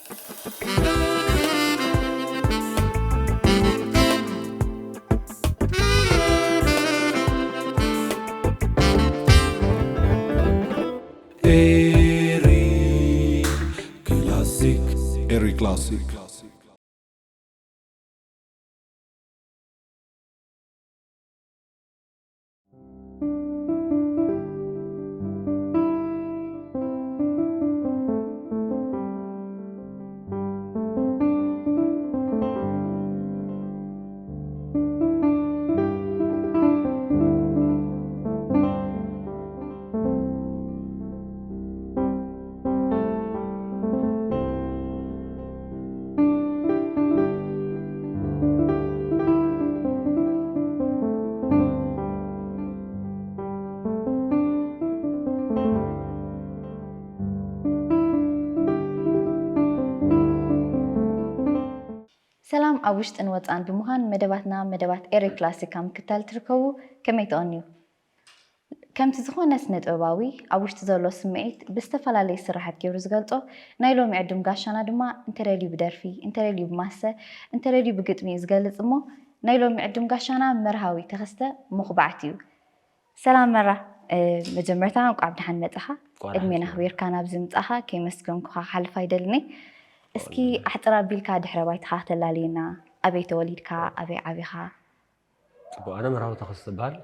Eri Classic. Eri Classic. ሰላም ኣብ ውሽጥን ወጻን ብምዃን መደባትና መደባት ኤሪ ክላሲክ ኣብ ምክትታል ትርከቡ ከመይ ትቐንዩ? ከምቲ ዝኾነ ስነ ጥበባዊ ኣብ ውሽጢ ዘሎ ስምዒት ብዝተፈላለየ ስራሓት ገይሩ ዝገልጾ ናይ ሎሚ ዕዱም ጋሻና ድማ እንተደልዩ ብደርፊ እንተደልዩ ብማሰ እንተደልዩ ብግጥሚ እዩ ዝገልጽ እሞ ናይ ሎሚ ዕዱም ጋሻና መርሃዊ ተኸስተ ምኹባዕቲ እዩ። ሰላም መራ፣ መጀመርታ እንቋዕ ብደሓን መጻኻ። ዕድሜን ኣኽቢርካ ናብዚ ምጻኻ ከየመስገንኩኻ ክሓልፍ ኣይደልን እየ። እስኪ ኣሕጽር ኣቢልካ ድሕረ ባይታኻ ክተላልየና፣ ኣበይ ተወሊድካ ኣበይ ዓቢኻ? ጽቡቕ። ኣነ መርሃዊ ተኸስተ እበሃል።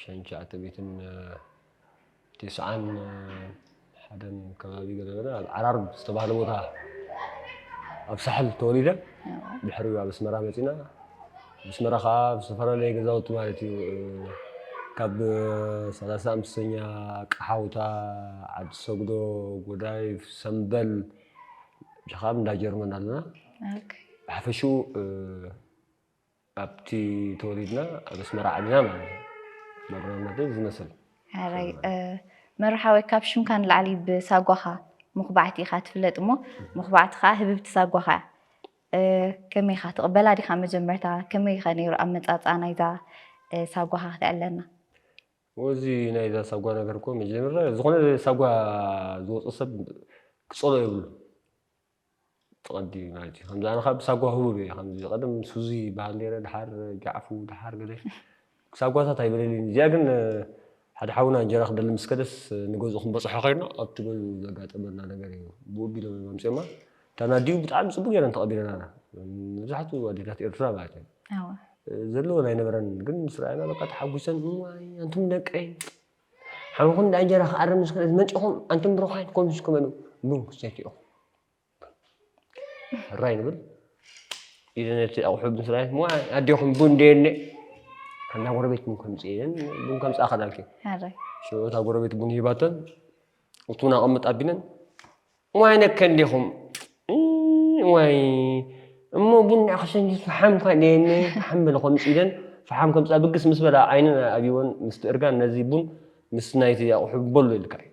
ሸንቻ ዕተቤትን ቴስዓን ሓደን ከባቢ ገለገለ ኣብ ዓራርብ ዝተባህለ ቦታ ኣብ ሳሕል ተወሊደ። ድሕሪኡ ኣብ ኣስመራ መጺና። ኣስመራ ከዓ ኣብ ዝተፈላለየ ገዛውቲ ማለት እዩ። ካብ ሰላሳ ኣምስተኛ ቀሓውታ፣ ዓዲ ሰግዶ፣ ጎዳይፍ፣ ሰምበል ብሻኻብ እንዳ ጀርመን ኣለና። ብሓፈሽኡ ኣብቲ ተወሊድና ኣብ ኣስመራ ዓቢና ማለት እዩ። ናብራና ዝመስል ሓራይ መርሓወይ ካብ ሽምካ ንላዕሊ ብሳጓኻ ምኹባዕቲ ኢኻ ትፍለጥ እሞ ምኹባዕቲ ከዓ ህብብቲ ሳጓኻ እያ። ከመይ ኢኻ ትቕበላ ዲኻ መጀመርታ? ከመይ ኢኻ ነይሩ ኣመፃፅኣ ናይዛ ሳጓኻ ክተዕለና? ወዚ ናይዛ ሳጓ ነገር እኮ መጀመርያ ዝኾነ ሳጓ ዝወፁ ሰብ ክፀሎ የብሉ። ትቐዲ ማለት እዩ። ከምዚ ኣነ ካብ ሳጓ ህቡብ እየ። ከምዚ ቀደም ሱዚ ይበሃል ነይረ፣ ድሓር ጃዕፉ፣ ድሓር ገለ ሳጓታት ኣይበለልይን። እዚኣ ግን ሓደ ሓውና እንጀራ ክደሊ ምስ ከደስ ንገዝኡ ክንበፅሖ ኮይና ኣብቲ ገዝኡ ዘጋጠመና ነገር እዩ። ብኡ ቢሎም እዮም ኣምፅኦማ። ተናዲዩ ብጣዕሚ ፅቡቅ ገይረን ተቐቢለናና። መብዛሕትኡ ኣዴታት ኤርትራ ማለት እዩ። ዘለወን ኣይነበረን ግን ምስ ረኣየና በቃ ተሓጒሰን እዋይ ኣንቱም ደቀይ ሓሙኹም እንዳ እንጀራ ክኣርም ምስ ከደስ መፂኹም ኣንቱም ብሩኻይን ኮምስኩም በሉ ቡን ክሰትዩ ኢኹም። ሕራይ ንብል ኢለ ነቲ ኣቑሑ ምስ ረኣየት፣ እሞ ኣዴኹም ቡን ደየኒ፣ ከንዳ ጎረቤት ቡን ከምጽእ ኢለን ቡን ከምጽኣ ከዳልኪ። ሕራይ። ሽዑ እታ ጎረቤት ቡን ሂባተን፣ እቱን ኣቐምጥ ኣቢለን፣ እዋይ ነከ እንዲኹም፣ እም፣ እዋይ፣ እሞ ቡን ንዓ ክሰንዩ ፈሓም እኳ ደየኒ፣ ፈሓም በለ ከምጽእ ኢለን፣ ፈሓም ከምጽኣ ብግስ ምስ በላ ዓይነን ኣብይወን ምስቲ እርጋን ነዚ ቡን ምስ ናይቲ ኣቑሑ በሉ ኢልካ እዩ።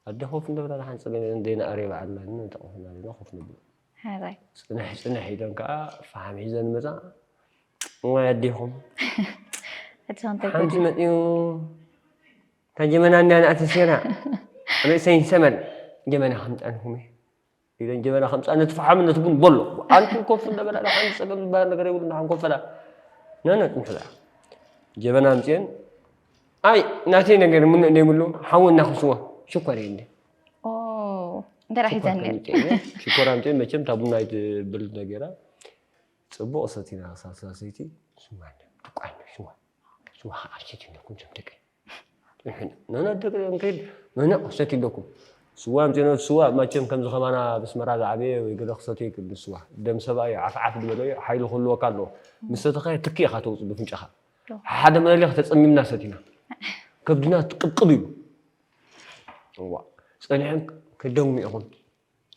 ኣደ ኮፍ እንዳበላ ደሓን ጸገም የለን፣ ደይና ኣሬ በዓልና ግን ተቆፍና ኣለና ኮፍ ንብል። ሕራይ። ጽንሕ ጽንሕ ኢለን ከኣ ፈሓም ሒዘን መጻ። እዋይ ኣዴኹም። እቲ ሰንተይ ሓንቲ ጎዲሉ። መጺኡ እታ ጀመና እንዳ ንኣተሴና ርእሰይን ሰመን ጀመና ከምጻንኩም እየ። ኢለን ጀበና ከምጻ ነቲ ፈሓም ነቲ ቡን በሎ። ኣንቲ ኮፍ እንዳበላ ደሓን ጸገም ዝበሃል ነገር የብሉ ደሓን ኮፍ በላ። ነነ ጽንሑ ደኣ። ጀበና ኣምጺኤን ኣይ ናተይ ነገር ምኑእ ደይብሉ ሓዊ እናኽስዎ ሽኮር የለ። ኦ እንተ ደኣ ሒዘኒ። ሽኮር ኣምጺኤን መቸም እታ ቡና ኣይትብል ነገራ ጽቡቕ ሰቲና ክሳብ ሰይቲ ስዋ ድቋን ስዋ ስዋ ከኣ ሰቲና ኩንቶም ደቂ ንሕና ደቂ እንከይድ ንሕና ክሰትዩ ኣለኩም። ስዋ ኣምፂእና ስዋ መቸም ከምዚ ከማና ኣብ ኣስመራ ዝዓበየ ወይ ገለ ክሰትዮ ይክእል ስዋ ደም ሰብኣይ ዓፍዓፍ ዝበሎ እዩ ሓይሊ ክህልወካ ኣለዎ። ምስ ሰተኻዮ ትኪ ኢኻ ተውፅእ ብፍንጫኻ። ሓደ መለሊኽ ተፀሚምና ሰቲና ከብድና ትቅብቅብ ኢሉ። እዋ ፀኒሖም ክደግሙ ኢኹም።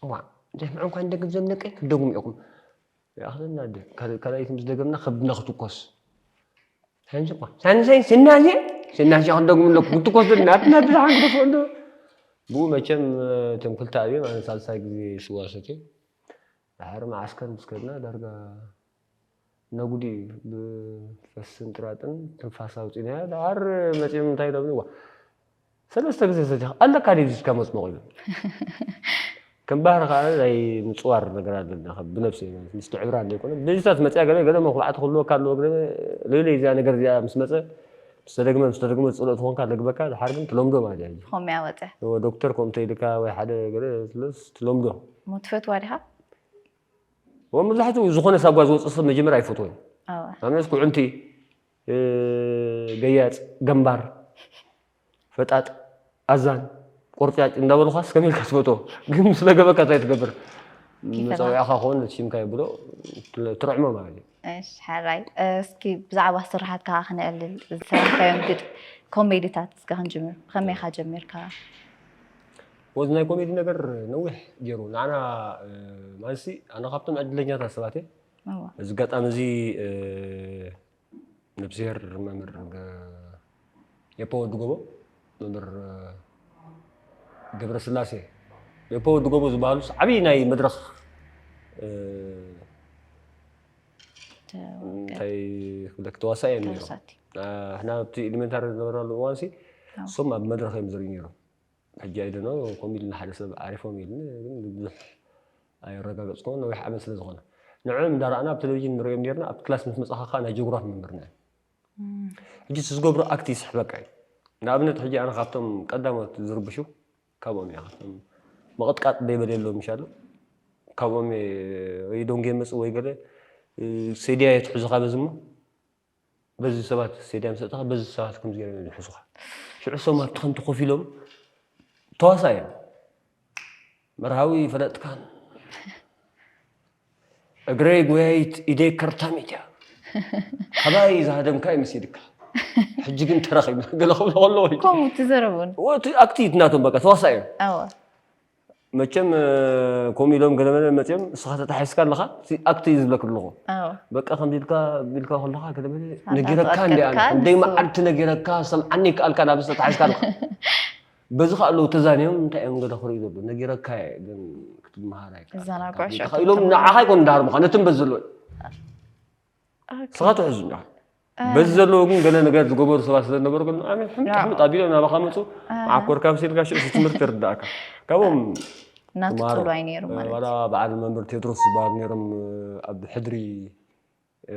እዋ ደሕምዖም ኳ ንደግም ዘም ደቀይ ክደግሙ ኢኹም። ይኣኽለና ኣደ ካልኣይቲ ምስ ደገምና ከብድና ክትኮስ። ሳንሲ እኳ ሳንሰይ ስናሴ ስናሴ ክደግሙ ኣለኩ ክትኮስ ናትና ብዝሓን ክደፍኦ እንዶ። ብኡ መቸም እቶም ክልተ ኣብዮም ኣነ ሳልሳይ ግዜ ስዋ ሰትየ። ድሓር መዓስከር ምስ ከድና ዳርጋ ነጉዲ እዩ ብፈስን ጥራጥን ትንፋስ ኣውፂናዮ ድሓር መፂኦም እንታይ ኢሎምኒ ዋ ሰለስተ ግዜ ሰቲኻ ኣለካ ድዩ ዝስካ መፅመቑ ኢሉ። ከም ባህሪ ከዓ ናይ ምፅዋር ነገር ኣለና። ከም ብነብሲ ምስ ትዕብራ እንደ ይኮነ በዚታት መፅያ ገለ ገለ መኹባዕቲ ክህልወካ ኣለዎ። ገለ ለይለ እዚኣ ነገር እዚኣ ምስ መፀ ምስ ተደግመ ምስ ተደግመ ዝፅልኦ ትኾንካ ለግበካ። ድሓር ግን ትለምዶ ማለት እዩ። ከምኡ እያ ወፀ። እዎ፣ ዶክተር ከምኡ ተይልካ ወይ ሓደ ገለ ስለስ ትለምዶ። እሞ ትፈትዋ ዲኻ? እዎ፣ መብዛሕትኡ ዝኾነ ሳጓ ዝወፅእ ሰብ መጀመርያ ኣይፈትዎን። ኣዋ። ኣነስ ኩዕንቲ፣ እ፣ ገያፅ፣ ገምባር፣ ፈጣጥ፣ ኣዛን፣ ቆርጫጭ እንዳበሉኻስ ከመይ ኢልካ ትፈትዎ? ግን ምስ ለገበካ እንታይ ትገብር? ኪፈላ። መፀውዒኻ ክኸውን ነቲ ሽምካ የብሎ ትለ-፣ ትርዕሞ ማለት እዩ። እሺ፣ ሕራይ። እስኪ ብዛዕባ ስራሓትካ ክንእልል ዝሰራሕካዮም ግድ ኮሜዲታት እስከ ክንጅምር። ብኸመይ ኢኻ ጀሚርካ? ወዚ ናይ ኮሜዲ ነገር ነዊሕ ገይሩ። ንዓና፣ እ፣ ማለትሲ ኣነ ካብቶም ዕድለኛታት ሰባት እየ። እዋ። እዚ ኣጋጣሚ እዚ፣ እ፣ ነብስሄር መምህር ገ-፣ የፖ ወዲ ጎቦ፣ መምህር፣ እ፣ ገብረስላሴ የፖ ወዲ ጎቦ ዝበሃሉስ ዓብዪ ናይ መድረኽ፣ እ፣ ተ-፣ እንታይ ክብለክ፣ ተዋሳኢ እዮም ነይሮም። ተዋሳእቲ። እ፣ ሕና ኣብቲ ኤሊመንታሪ ዝነበረሉ እዋንሲ ኣዎ። እሶም ኣብ መድረኽ እዮም ዝርእዩ ነይሮም። ሕጂ ኣይደኖ ከምኡ ኢልና ሓደ ሰብ ዓሪፎም ኢልኒ፣ ግን ብዙሕ ኣየረጋገጽኩዎን፣ ነዊሕ ዓመት ስለ ዝኾነ። ንዕኦም እንዳረኣና ኣብ ቴሌቪዥን ንርእዮም ኔርና፣ ኣብቲ ክላስ ምስ መጻኻ ከኣ ናይ ጂኦግራፊ መምህርና እዮም። እም። ሕጂ እቲ ዝገብሮ ኣክት ይስሕበካ እዩ። ንኣብነት ሕጂ ኣነ ካብቶም ቀዳሞት ዝርብሹ ካብኦም እየ፣ ካብቶም ምቕጥቃጥ ደይበልየሎም ምሻሉ፣ ካብኦም እየ ወይ ዶንጌ መጽእ ወይ ገለ፣ እ፣ ሴድያ እየ ትሕዙኻ በዚ እሞ፣ በዚ ሰባት ስቴድያም ሰጥኻ፣ በዚ ሰባት ከምዚ ገይሮም እዮም ዝሕሱኻ። ሽዑ እሶም ኣብቲ ከምቲ ኮፍ ኢሎም ተዋሳእ እዮም። መርሃዊ ፈለጥካን፣ እግረይ ጎያይት ኢደይ ከርታሚት እያ። ካባይ ዝሃደምካ ይመሲልካ። ሕጂ ግን ተረኺብና ገለ ክብሎ ከለዉ ከምኡ ትዘረቡን። እቲ ኣክቲት ናቶም በቃ ተዋሳእ እዮም። ኣዋ። መቸም፣ እ፣ ከምኡ ኢሎም ገለመለ መፅዮም፣ ንስኻ ተታሒዝካ ኣለኻ፣ እቲ ኣክት እዩ ዝብለክ ኣለኹ። ኣዎ። በቃ ከምዚ ኢልካ፣ ኢልካ ከለኻ ገለመለ ኣታ ነጊረካ እንዲ ኣነ፣ ትቐጥቅጥካ ክንደይ ንሱ። መዓልቲ ነጊረካ፣ ሰምዓኒ ይከኣልካ፣ ናብዚ ተታሒዝካ ኣለኻ። በዚ ከኣ ኣለዉ ተዛንዮም፣ እንታይ እዮም ገለ ክርእዩ ዘለዉ? ነጊረካ እየ፣ ግን ክትመሃር ኣይከኣልካን። እዛ ናይ ካብ ኩዕሾ ኢልካ ትምህርቲ ኢሎም ማለት ንዓኻ ኣይኮኑ እንዳሃርሙኻ፣ ነቲ በዚ ዘሎ። ኦኬ። ስኻ ትሕዙ እንዲኻ። እ። በዚ ዘለዎ ግን ገለ ነገር ዝገበሩ ሰባት ስለ ዝነበሩ ግን ኣነ ሕምጥ ሕምጥ ኣቢሎም ናባኻ መፁ። እ። መዓኮርካ ምስ ኢልካ ሽዑ እቲ ትምህርቲ ይርዳእካ። ካብኦም እናተፅሉ ተምሃሮ። ኣይነይሩ ማለት ዋላ እዩ። በዓል መምህር ቴድሮስ ዝበሃል ነይሮም፣ ኣብ ሕድሪ፣ እ፣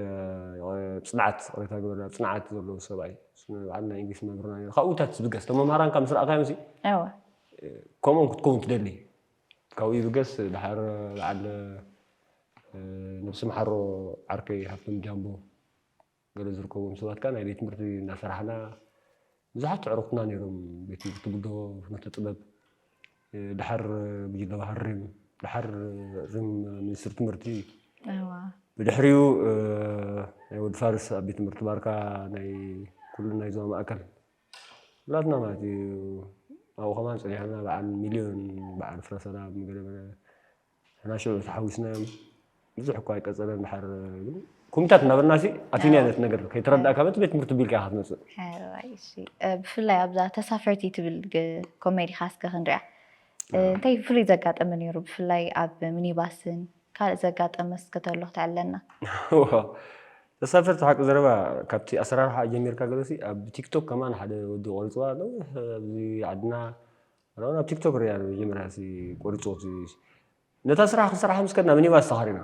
ፅንዓት፣ ቅሬታ ግበርና፣ ፅንዓት ዘለዎ ሰብኣይ። እሱ በዓል ናይ እንግሊዝ መምህርና ነይሩ። ካብኡታት ዝብገስ፣ እቶም መምሃራንካ ምስ ረኣካዮም ሲ፣ እወ። ከምኦም ክትከውን ትደሊ። ካብኡ ይብገስ፣ ድሓር በዓል፣ እ፣ ነብሲ መሓሮ ዓርከይ ሃብቶም ጃምቦ፣ ገለ ዝርከብዎም ሰባት ከኣ ናይ ቤት ትምህርቲ እናሰራሕና ብዙሓት ኣዕሩኽትና ነይሮም። ቤት ትምህርቲ ጉዶ፣ ፍኖተ ጥበብ፣ እ፣ ድሓር ጉጅለ ባህሪ ሪም፣ ድሓር ሪም ሚኒስትሪ ትምህርቲ። እዋ። ብድሕሪኡ፣ እ፣ ናይ ወዲ ፋርስ ኣብ ቤት ትምህርቲ ባርካ ናይ ኩሉ ናይ ዞባ ማእከል ኩላትና ማለት እዩ። ኣብኡ ከማን ጸኒሕና በዓል ሚልዮን፣ በዓል ፍረ ሰላም፣ ገለ ገለ። ሕና ሽዑ ተሓዊስናዮም። ብዙሕ እኳ ኣይቀጸለን ድሓር ግን ኮሚታት እናበልናሲ ኣቲና ኣዎ። ነቲ ነገር ከይተረዳእካ በቲ ቤት ትምህርቲ ቢልካ ኢኻ ትመጽእ። ሕራይ፣ እሺ። እ፣ ብፍላይ ኣብዛ ተሳፈርቲ ትብል ግ-፣ ኮሜዲኻ እስከ ክንሪኣ። እ፣ ኣዎ። እንታይ ፍሉይ ዘጋጠመ ነይሩ? ብፍላይ ኣብ ሚኒባስን ካልእ ዘጋጠመ እስከ ተሎ ክተዕልለና። ዋው። ተሳፈርቲ ሓቂ ዘረባ ካብቲ ኣሰራርሓ ጀሚርካ ገለሲ ኣብ ቲክቶክ ከማን ሓደ ወዲ ቆሪጽዋ ኣሎ። ኣብዚ ዓድና፣ ኣብ ቲክቶክ ሪኣ መጀመርያ ሲ ቆሪጽዎ እቲ ነታ ስራሕ ክንሰርሓ ምስ ከድና ሚኒባስ ተኻሪና።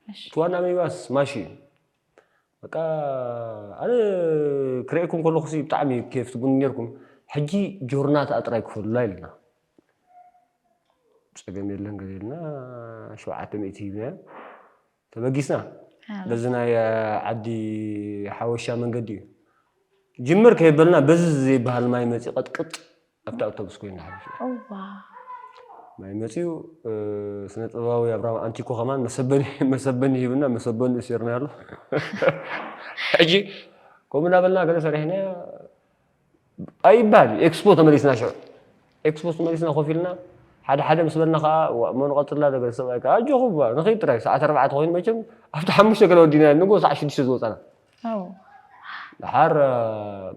እሺ። እቲ ዋና ሚኒባስ ማሺ እዩ። በቃ ኣነ ክርእየኩም ከለኹ ሲ ብጣዕሚ ኬፍ ትቡኒ ኔርኩም። ሕጂ ጆርናታ ጥራይ ክፈሉላ ኢልና። ጸገም የለን ገለ ኢልና ሸውዓተ ሚእቲ ሂብናዮ። ተበጊስና። ኣዎ። በዚ ናይ ዓዲ ሓወሻ መንገዲ እዩ። ጅምር ከየበልና በዚ ዘይበሃል ማይ መጺ ቀጥቅጥ ኣብቲ ኣውቶቡስ ኮይና ሓሊፉ። እዋ። ማይ መጺኡ፣ እ፣ ስነ ጥበባዊ ኣብርሃም ኣንቲኮ ከማን መሰበኒ፣ መሰበኒ ሂብና፣ መሰበኒ እሲርና ኣሎ። ሕጂ ከምኡ እናበልና ገለ ሰሪሕና ኣይባል ኤክስፖ ተመሊስና ሽዑ። ኤክስፖ ተመሊስና ኮፍ ኢልና ሓደ ሓደ ምስ በልና ከኣ፣ ዋ፣ እሞ ንቐጽላ ዶ ገለ ሰብኣይ ከኣ፣ ኣጆኹም፣ ዋ፣ ንኸይድ ጥራይ፣ ሰዓት ኣርባዕተ ኮይኑ መቸም ኣብቲ ሓሙሽተ ገለ ወዲና ንጎ ሰዓት ሽዱሽተ ዝወጻና። ኣዎ። ድሓር፣ እ፣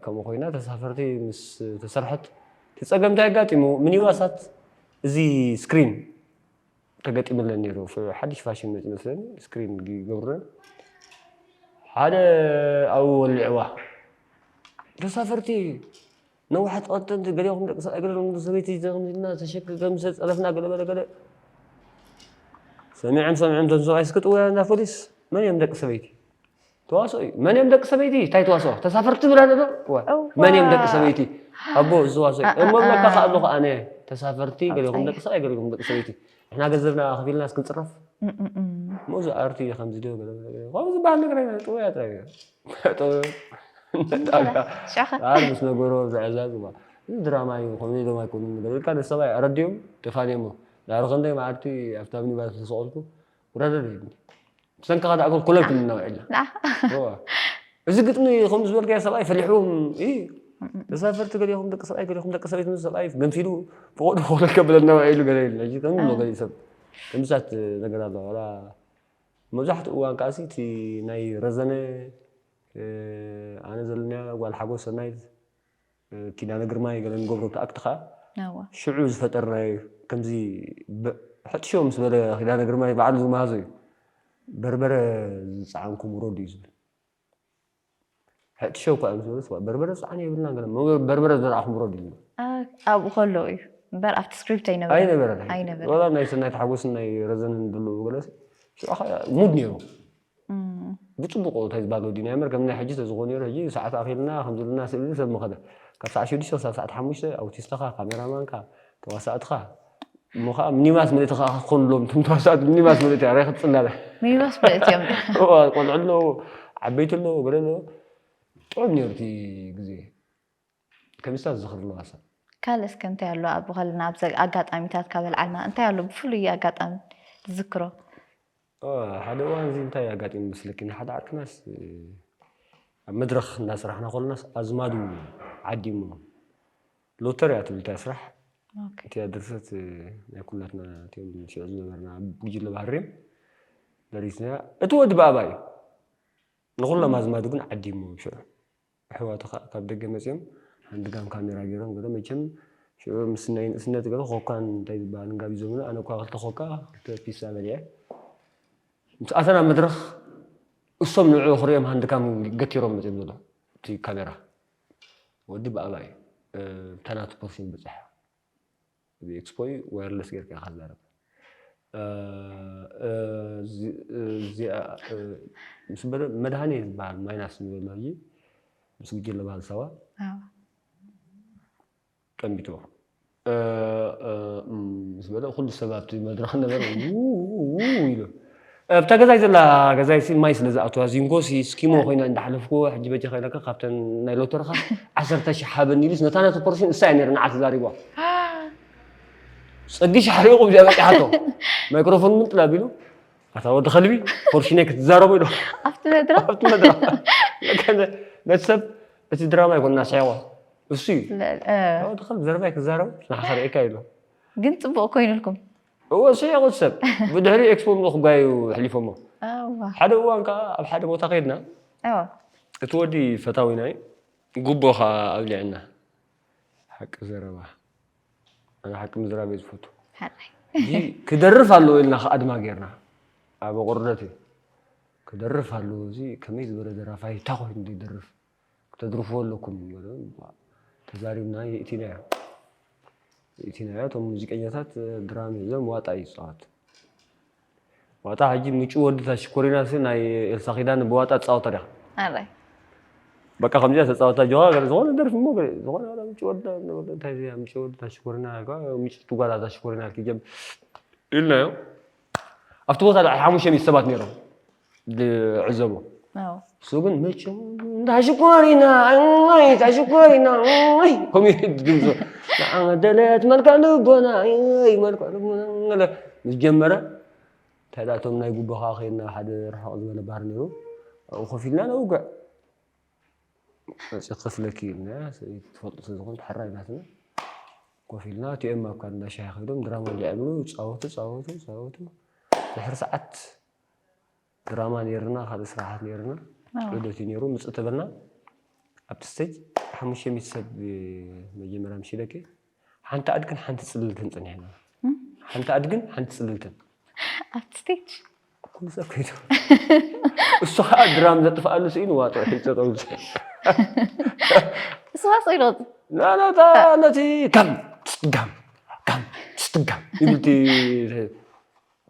ከምኡ ኮይና ተሳፈርቲ ምስ ተሰርሐት፣ እቲ ጸገም እንታይ ኣጋጢሙ? ሚኒባሳት እዚ ስክሪን ተገጢምለን ነይሩ። ፍ-፣ ሓድሽ ፋሽን መጽዩ መስለኒ፣ ስክሪን ይገብሩለን። ሓደ ኣብኡ ወሊዕዋ። ተሳፈርቲ ነዋሕቲ ቀጠንቲ ገሊኹም ደቂ ሰብኣይ ገለ ሰበይቲ ከምዚ ኢልና ተሸክ-፣ ከምዚ ጸለፍና ገለ በለ ገለ። ሰሚዖም ሰሚዖም እቶም ሰብኣይ እስኪ ጥውያ እንዳ ፖሊስ። መን እዮም ደቂ ሰበይቲ? ተዋስኦ እዩ። መን እዮም ደቂ ሰበይቲ? እንታይ ተዋስኦ? ተሳፈርቲ ብላ ነዶ? እዋ። እዋ። መን እዮም ደቂ ሰበይቲ? ኣቦ፣ እዚ ተዋስኦ እዩ። ኣ፣ እሞ ኣ፣ ብለካ ኣ። ከኣ ኣለኹ ኣነ፣ ተሳፈርቲ ገሊኹም ኣይ። ደቂ ሰብኣይ ገሊኹም ደቂ ሰበይቲ። ንሕና ገንዘብና ከፊልና እስክንጽረፍ። እም፣ እም፣ እም። እሞ እዚ ኣርቲ ከምዚ ድዮ ገለ፣ ገለ፣ ገለ። ከምኡ ዝበሃል ነገር ኣይነ-፣ ጥውያ ጥራይ እዩ። ጠውዮም። ጣብያ። ሻኸ። ኣር ምስ ነገሮ ዘዕዛዝ እዋ። እዚ ድራማ እዩ፣ ከምኡ ኢሎም ኣይኮኑን። ገለ ኢልካ ነቲ ሰብኣይ ኣረድዮም፣ ተፋንዮሞ። ድሕሪ ክንደይ መዓልቲ ኣብታ ሚኒባስ ተሰቐልኩ፣ ውረደለይ። ብሰንክኻ ደኣ ኮለል ክንናውዕ ኢልና። ንዓ። እዋ። እዚ ግጥሚ ከም ዝበልካዮ ሰብኣይ ፈሊሕዎም፣ እ፣ ተሳፈርቲ ገሊኹም ደቂ ሰብኣይ፣ ገሊኹም ደቂ ሰበይቲ ምስ ሰብኣይ ገንፊሉ፣ ብቐዱ ኮለል ከብለና ውዒሉ ገለ ኢልና። ሕጂ ከም ኣሎ እ። ገሊኡ ሰብ። ከምሳት ነገር ኣሎ። ዋላ መብዛሕትኡ እዋን ከኣሲ እቲ ናይ ረዘነ፣ እ፣ ኣነ ዘለናዮ ጓል ሓጎስ ሰናይት፣ እ፣ ኪዳነ ግርማይ ገለ ንገብሮ ኣክት ኸኣ እዋ። ሽዑ ዝፈጠርናዮ ከምዚ በ-፣ ሕጥሾ ምስ በለ ኪዳነ ግርማይ ባዕሉ ዝመሃዞ እዩ። በርበረ ዝጸዓንኩም ውረዱ እዩ ዝብል። ሕጥሾ እኳ እዮም ዝብሉ፣ ስዋ በርበረ ዝጸዓነ የብልናን ገለ፣ መ-፣ በርበረ ዝዘራእኹም ውረዱ እዩ ዝብል። ኣ፣ ኣብኡ ከሎ እዩ እምበር ኣብቲ ስክሪፕት ኣይነበረን። ኣይነበረን። ኣይነበረን። ዋላ ናይ ሰናይት ሓጎስን ናይ ረዘንን ድልው ገለሲ፣ ሽዑ ኸኣ ሙድ ነይሩ። እም። ብጽቡቕ እንታይ ዝበሃል ወዲና እምበር፣ ከም ናይ ሕጂ ተዝኾነ ነይሩ፣ ሕጂ ሰዓት ኣኺልና፣ ከም ዘለና ስእሊ ሰብ ምኸደ። ካብ ሰዓት ሽዱሽተ ክሳብ ሰዓት ሓሙሽተ ኣውቲስትኻ፣ ካሜራማንካ፣ ተዋሳእትኻ፣ እሞ ኸኣ ሚኒባስ ምልእቲ ኸኣ ክኾንሎም፣ እቶም ተዋሳእቲ ሚኒባስ ምልእቲ፣ ኣረ ክትጽላለ። ሚኒባስ ምልእቲ እዮም። እዋ፣ ቆልዑ ኣለዉ፣ ዓበይቲ ኣለዉ፣ ገለ ኣለዉ። ጥዑም ነይሩ እቲ ግዜ። ከምስታት ዝኽሪ ኣለዋ ሰብ። ካልእ እስከ እንታይ ኣሎ? ኣብ ከለና፣ ኣብ ዘ-፣ ኣጋጣሚታት ካብ ኣልዓልና፣ እንታይ ኣሎ ብፍሉይ ኣጋጣሚ ትዝክሮ? ኦ፣ ሓደ እዋን እዚ እንታይ ኣጋጢሙ መስለኪ? ንሓደ ዓርክናስ፣ እ፣ ኣብ መድረኽ እንዳሰራሕና ከለናስ ኣዝማዱ ዓዲሙ። ሎተሪ እያ ትብል እታ ስራሕ። ኦኬ። እቲኣ ድርሰት፣ እ፣ ናይ ኩላትና እቲኦም ሽዑ ዝነበርና ኣብ ጉጅለ ባህርም ደሪስናያ። እቲ ወዲ ብኣባ እዩ። ንኹሎም ኣዝማዱ ግን ዓዲሙ ሽዑ። ኣሕዋቱ ኸኣ ካብ ደገ መጺኦም፣ ሃንድጋም ካሜራ ገይሮም፣ ገለ መቸም ሽዑ ምስ ናይ ንእስነት ገለ ኮካን እንታይ ዝበሃል እንጋቢዞምና፣ ኣነ እኳ ክልተ ኮካ፣ ክልተ ፒሳ በሊዐ። ምስ ኣተና መድረኽ፣ እሶም ንዕኡ ክርእዮም ሃንድጋም ገቲሮም መጺኦም ዘሎ፣ እቲ ካሜራ። ወዲ ብኣባ እዩ። እ፣ ብታናቱ ፖርሽን በጺሓ። እዚ ኤክስፖ እዩ፣ ዋየርለስ ጌርካ ኢኻ ትዛረብ። እ፣ እ፣ እዚ-፣ እዚኣ፣ እ፣ ምስ በለ መድሃኔ ዝበሃል ማይናስ ዝበሎ ሕጂ ምስ ጉጅለ ባህሊ ሳዋ ኣዎ። ቀንቢትዎ። እ፣ እ፣ እም፣ ምስ በለ ኩሉ ሰብ ኣብቲ መድረኽ ነበረ፣ ው፣ ው፣ ው ኢሉ። ኣብታ ገዛይ ዘላ ገዛይ ሲ ማይ ስለ ዝኣትዋ ዚንጎ ሲ ስኪሞ ኮይና እንዳሓለፍኩ፣ ሕጂ በጃኻ ኢለካ ካብተን ናይ ሎተርኻ ዓሰርተ ሺሕ ሃበኒ ኢሉስ ነታ ነቲ ፖርሽን እሳ እያ ነይራ ንዓ ተዛሪብዋ። ጸጊሽ ሓሪቑ ብዚኣ በጺሓቶ። ማይክሮፎን ምንጥል ኣቢሉ፣ "ኣታ ወዲ ከልቢ፣ ፖርሽነይ ክትዛረቦ?" ኢሉ። ኣብቲ መድረኽ? ኣብቲ መድረኽ። ነቲ ሰብ፣ እቲ ድራማ ኣይኮነን ኣስሒቑ። እሱ እዩ። ለ-፣ እ። "ኣታ ወዲ ከልቢ፣ ዘረባይ ክትዛረብ? ንዓኻ ርእየካ?" ኢሉ። ግን ጽቡቕ ኮይኑልኩም? እወ፣ ስሒቑ እቲ ሰብ። ብድሕሪ ኤክስፖ ምልኡ ክጓየዩ ኣሕሊፎሞ። ኣዋ። ሓደ እዋን ከኣ ኣብ ሓደ ቦታ ከይድና፣ ኣዋ። እቲ ወዲ ፈታዊና እዩ። ጉቦ ከኣ ኣብሊዕና። ሓቂ ዘረባ። ኣነ ሓቂ ምዝራብ እየ ዝፈቱ። ሓራይ። እዚ ክደርፍ ኣለዎ ኢልና ከኣ ኣድማ ጌርና። ኣብ ኣቑርደት እዩ። ክደርፍ ኣለዎ፣ እዚ ከመይ ዝበለ ደራፋይ፣ እንታይ ኮይኑ ዘይደርፍ? ክተድርፍዎ ኣለኩም። ተዛሪብና፣ የእቲናዮ። የእቲናዮ። እቶም ሙዚቀኛታት ድራም ሒዞም ዋጣ እዩ ዝጻወት። ዋጣ ሕጂ ምጩ ወዲ እታ ሽኮሪና ሲ ናይ ኤልሳ ኪዳነ ብዋጣ ትጻወታ ዲኻ? ኣራይ። በቃ ከምዚኣ ተጻወታ ጆኻ፣ ገለ ዝኾነ ደርፊ እሞ፣ ገለ ዝኾነ ዋላ ምጩ ወዲ እንታይ እዚኣ ምጩ ወዲ እታ ሽኮሪና፣ ምጭ ትጓላ እታ ሽኮሪና ክጀም ኢልናዮ። ኣብቲ ቦታ ልዕሊ ሓሙሽተ ሚእቲ ሰባት ነይሮም ዝዕዘቡ። ኣዎ። እሱ ግን ምጩ እንዳ ሽኮሪና፣ ኣይ፣ እታ ሽኮሪና፣ ኣይ፣ ከምኡ እዩ ድምፁ። ንዓ ደለት መልክዕ ልቦና፣ ኣይ፣ መልክዕ ልቦና፣ ገለ ምስ ጀመረ፣ እንታይ ደኣ እቶም ናይ ጉቦ ከኣ ከይድና ሓደ ርሕቕ ዝበለ ባር ነይሩ። ኣብኡ ኮፍ ኢልና ነውግዕ። መጺእ ክኸፍለኪ ኢልና፣ ሰበይቲ ትፈልጡ ስለ ዝኾነት ሓራይ ናትና። ኮፍ ኢልና፣ እቲኦም ኣብ ካንዳ ሻሂ ከይዶም ድራማ ኣውሊዖምሉ፣ ጻወቱ፣ ጻወቱ፣ ጻወቱ። ድሕሪ ሰዓት ድራማ ነይርና፣ ካልእ ስራሓት ነይርና። ኣዎ። ዑደት እዩ ነይሩ። ምጽእ ተበልና። ኣብቲ ስቴጅ ሓሙሽተ ሚእቲ ሰብ መጀመርያ ምሽ ኢለኪ። ሓንቲ ኣድግን ሓንቲ ጽልልትን ጸኒሕና። እም? ሓንቲ ኣድግን ሓንቲ ጽልልትን። ኣብቲ ስቴጅ? ኩሉ ሰብ ከይዱ። እሱ ኸኣ ድራም ዘጥፍኣሉ ስኢኑ ዋጦ ሒዞ ጠውዘ። እሱ ዋጦ ኢሉ። ና፣ ና፣ እታ ነቲ ጋም፣ ትስትጋም፣ ጋም፣ ትስትጋም ይብል እቲ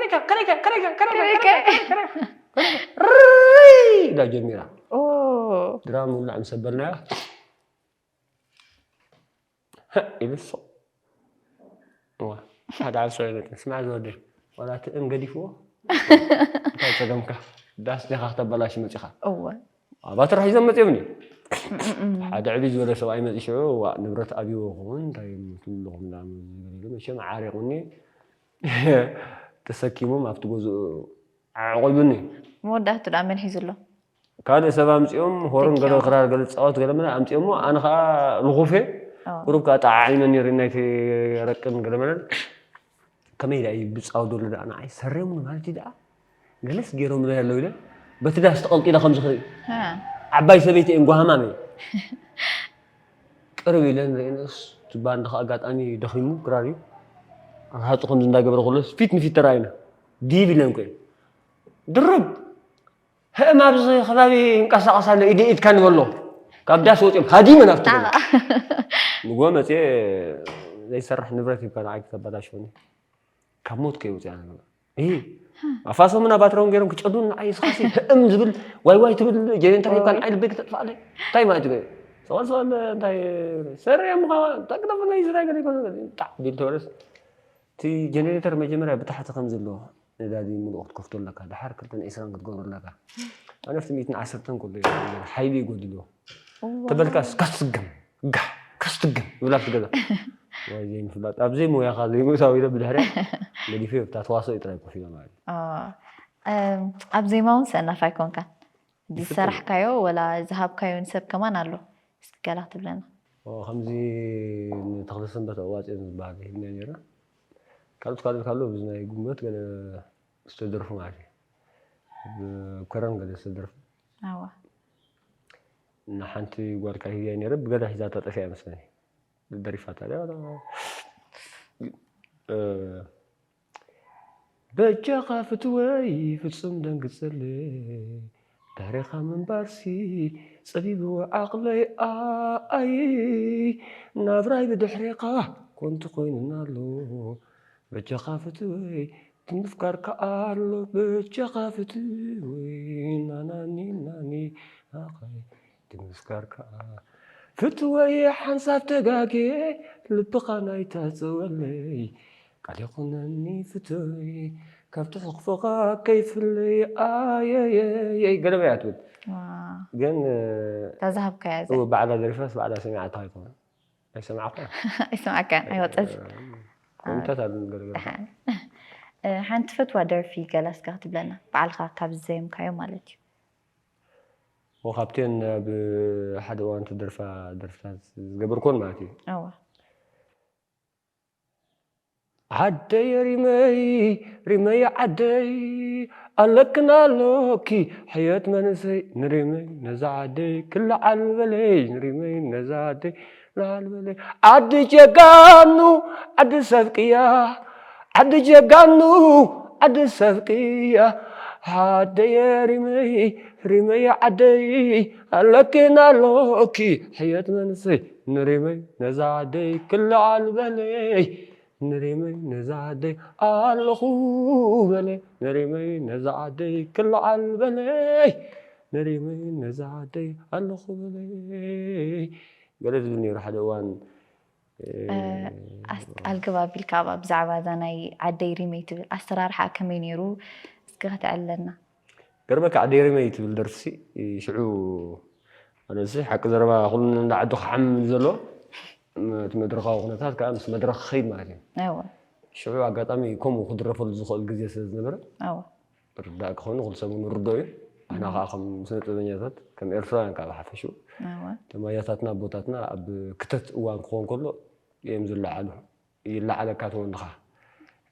ከረይካ ከረይካ ከረይካ ከረይካ ከረይካ። ከረይካ ከረይካ ከረይካ ርይ ኢላ ጀሚራ። ኦ ድራም ውላዕ ምስ ኣበልናዮ ኢሉ ስቕ። እዋ፣ ሓደ ዓብ ሰብኣይ መፅእ፣ ስማዕ ዝወደይ፣ ዋላ እቲ እም ገዲፍዎ? እንታይ ፀገምካ? ዳስ ዲኻ ክተበላሽ መፂኻ? እወ ኣባትራ ሒዞም መፅኦምኒ። ሓደ ዕብይ ዝበለ ሰብኣይ መፂ ሽዑ፣ ዋ፣ ንብረት ኣብይዎ ይኸውን እንታይ ትብሉ ኣለኹም? መቸም ዓሪቑኒ ተሰኪሞም ኣብቲ ገዝኡ ኣዕቑቡኒ። መወዳእቱ ደኣ መን ሒዙ ኣሎ? ካልእ ሰብ ኣምፂኦም ሆርን ገለ ተኪኦም። ክራር ገለ ፃወት ገለ መለ ኣምፂኦሞ፣ ኣነ ከዓ ልኹፌ ኦ። ቁሩብ ከዓ ጠዓዒመ ነይሩ ናይቲ ረቅን ገለ መለን። ከመይ ደኣ እዩ ብፃወት ዘሎ ደኣ ንዓይ ሰሪዮምኒ ማለት እዩ ደኣ ገለስ ገይሮምኒ ኣለዉ ኢለ በቲ ዳስ ተቐልቂለ ከም ዝኽእል ሃ። ዓባይ ሰበይቲ እየን ጓሃማም እየ ቅርብ ኢለ ንርእንስ ትባንዲ ከዓ ኣጋጣሚ ደኺሙ ክራር እዩ ኣብ ሃፁ ከምዚ እንዳገበረ ከሎስ ፊት ንፊት ተራኢና ዲብ ኢለን ኮይን ድርብ ህእም ኣብዚ ከባቢ ይንቀሳቐስ ኣሎ ኢደ ኢድካ ንበሎ ካብ ዳስ ወፂኦም ሃዲመ ናብቲ ገዛ ንጎ መፅየ ዘይሰርሕ ንብረት ሂብካ ንዓይ ክተበላሽወኒ ካብ ሞት ከይወፅያ ንገዛ ኣፋሶምን ኣባትራውን ገይሮም ክጨዱን ንዓይ ስኻሲ ህእም ዝብል ዋይ ዋይ ትብል ጀኔንተር ሂብካ ንዓይ ልበይ ክተጥፋለይ እንታይ ማለት እዩ ሰቐል ሰቐል እንታይ ሰሪያ ምኻ ጠቅደፍለይ ዝራይ ገለ ይኮነ ጣዕ ቢል ተወለስ እቲ ጀኔሬተር መጀመርያ ብታሕቲ ከም ዘለዎ ነዳዲ ምሉእ ክትከፍቶ ኣለካ ድሓር ክልተን ዕስራን ክትገብሮ ኣለካ ኣነፍቲ ሚትን ዓሰርተን ከሎ ሓይሊ ይጎድልዎ ተበልካስ ካስትግም ጋሕ ካስትግም ይብላ ትገዛ ወይ ዘይምፍላጥ ኣብ ዘይሞያኻ ዘይምእታው ኢለ ብድሕርያ ገዲፈ ኣብታ ተዋስኦ ጥራይ ኮፍ ኢለ ማለት እዩ ኦ፣ እም፣ ኣብ ዜማ እውን ሰናፍ ኣይኮንካን ዝሰራሕካዮ ወላ ዝሃብካዮ ንሰብ ከማን ኣሎ እስኪ ገላ ክትብለና ኦ፣ ከምዚ ንተኽለ ሰንበት ኣዋፅኦ ዝበሃል ሂብና ነይረ ካልኦት ካልኦት ካሉ ብዚ ናይ ጉልበት ገለ ዝተደርፉ ማለት እዩ። ብከረን ገለ ዝተደርፉ። ኣዋ ንሓንቲ ጓልካ ሂብያ ነይረ ብገለ ሒዛታ ጠፊኣ መስለኒ። ደሪፋታ ድያ? በጃኻ ፍትወይ ፍጹም ደንግጸለይ ድሕሬኻ ምንባርሲ ጸቢብዎ ዓቕለይ ኣይ ናብራይ ብድሕሬኻ ኮንቱ ኮይኑና ኣሎ በጃኻ ፍትወይ ትምፍቃር ከኣ ኣሎ በጃኻ ፍትወይ ናናኒ ናኒ ኣኻይ ትምፍቃር ከኣ ፍትወይ ሓንሳብ ተጋጌ ልብኻ ናይታ ጸወለይ ቃል ይኹነኒ ፍትወይ ካብቲ ሕቕፍኻ ከይፍለይ ኣየየየይ ገለመ እያ ትብል ግን ተዛሃብካያ ዘ እው ባዕላ ደሪፋስ ባዕላ ሰሚዓታ ኣይኮነ ኣይሰማዕኳ ኣይሰማዕካን ኣይወፀት ኮሚታት ኣሉ ገለገለ ሓንቲ ፈትዋ ደርፊ ገላ እስከ ክትብለና ባዕልካ ካብ ዝዘየምካዮ ማለት እዩ ወካብቴን ኣብ ሓደ እዋን ተደርፋ ደርፍታት ዝገበርኮን ማለት እዩ እዋ ዓደየ ሪመይ ሪመይ ዓደይ ኣለክን ኣሎኪ ሕየት መንእሰይ ንሪመይ ነዛ ዓደይ ክልዓል በለይ ንሪመይ ነዛ ዓደይ ልዓል በለይ ዓዲ ጀጋኑ ዓዲ ሰብ ቅያ ዓዲ ጀጋኑ ዓዲ ሰብ ቅያ ዓደየ ሪመይ ሪመይ ዓደይ ኣለክን ኣሎኪ ሕየት መንእሰይ ንሪመይ ነዛ ዓደይ ክልዓል በለይ ንሪመይ ነዛ ዓደይ ኣለኹ በለይ ንሪመይ ነዛ ዓደይ ክልዓል በለይ ንሪመይ ነዛ ዓደይ ኣለኹ በለይ ገለ ዝብል ነይሩ ሓደ እዋን ኣልግብ ኣቢልካ ባ ብዛዕባ እዛ ናይ ዓደይ ሪመይ ትብል ኣሰራርሓ ከመይ ነይሩ እስኪ ከተዕልለና ገርመካ ዓደይ ሪመይ ትብል ደርፍሲ ሽዑ ኣነሲ ሓቂ ዘረባ ኩሉ እንዳ ዓዱ ክሓምም ዘሎ እቲ መድረኻዊ ኩነታት ከዓ ምስ መድረኽ ክኸይድ ማለት እዩ እወ ሽዑ ኣጋጣሚ ከምኡ ክድረፈሉ ዝኽእል ግዜ ስለ ዝነበረ እወ ርዳእ ክኾኑ ኩሉ ሰብ ንርዶ እዩ ኣና ከዓ ከም ስነ ጥበበኛታት ከም ኤርትራውያን ከዓ ብሓፈሽኡ እወ ተማያታትና ኣቦታትና ኣብ ክተት እዋን ክኾን ከሎ እዮም ዝለዓሉ ይለዓለካ ተወንድኻ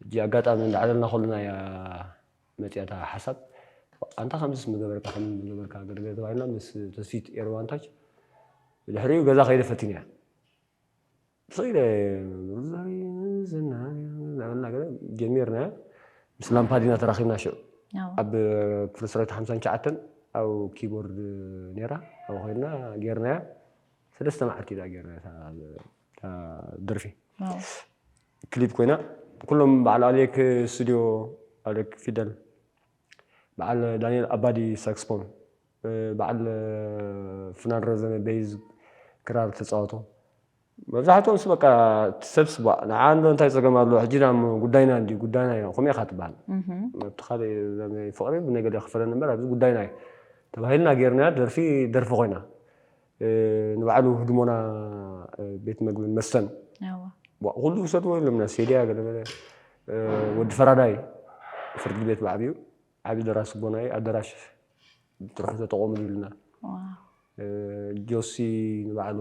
ሕጂ ኣጋጣሚ እንዳዕለልና ከለና እያ መፅያታ ሓሳብ ኣንታ ከምዚስ ምገበርካ ከም ምገበርካ ገርገ ተባሂልና ምስ ተስፊት ኤርዋንታች ብድሕሪኡ ገዛ ከይደ ፈቲንያ ስኢለ ጀሚርና ምስ ላምፓዲና ተራኺብና ሽዑ ኣብ ክፍለ ሰራዊት ሓምሳን ትሽዓተን ኣብ ኪቦርድ ነይራ ኣብ ኮይና ጌርናያ ሰለስተ መዓልቲ ዳ ጌርና ደርፊ ክሊፕ ኮይና ኩሎም በዓል ኣሌክ ስቱዲዮ ኣሌክ ፊደል በዓል ዳንኤል ኣባዲ ሳክስፖን በዓል ፍናን ረዘነ ቤዝ ክራር ተፃወቶ መብዛሕትኦም ስ በቃ ትሰብስባ ንዓ እንዶ እንታይ ፀገም ኣሎ ሕጂ ዳሞ ጉዳይና እንዲ ጉዳይና እዩ ከምኡ ኢኻ ትበሃል ኣብቲ ካልእ ፍቅሪ ብነገደ ክፈለን እምበር ኣብዚ ጉዳይና እዩ ተባሂልና ጌርና ደርፊ ደርፊ ኮይና ንባዕሉ ህድሞና ቤት መግብን መስተን ኩሉ ውሰድዎ ኢሎምና ሴድያ ገለገለ ወዲ ፈራዳይ ፍርዲ ቤት ብዓብዩ ዓብዩ ደራሲ ቦናይ ኣደራሽ ትርሑ ተጠቆምሉ ኢሉና ጆሲ ንባዕሉ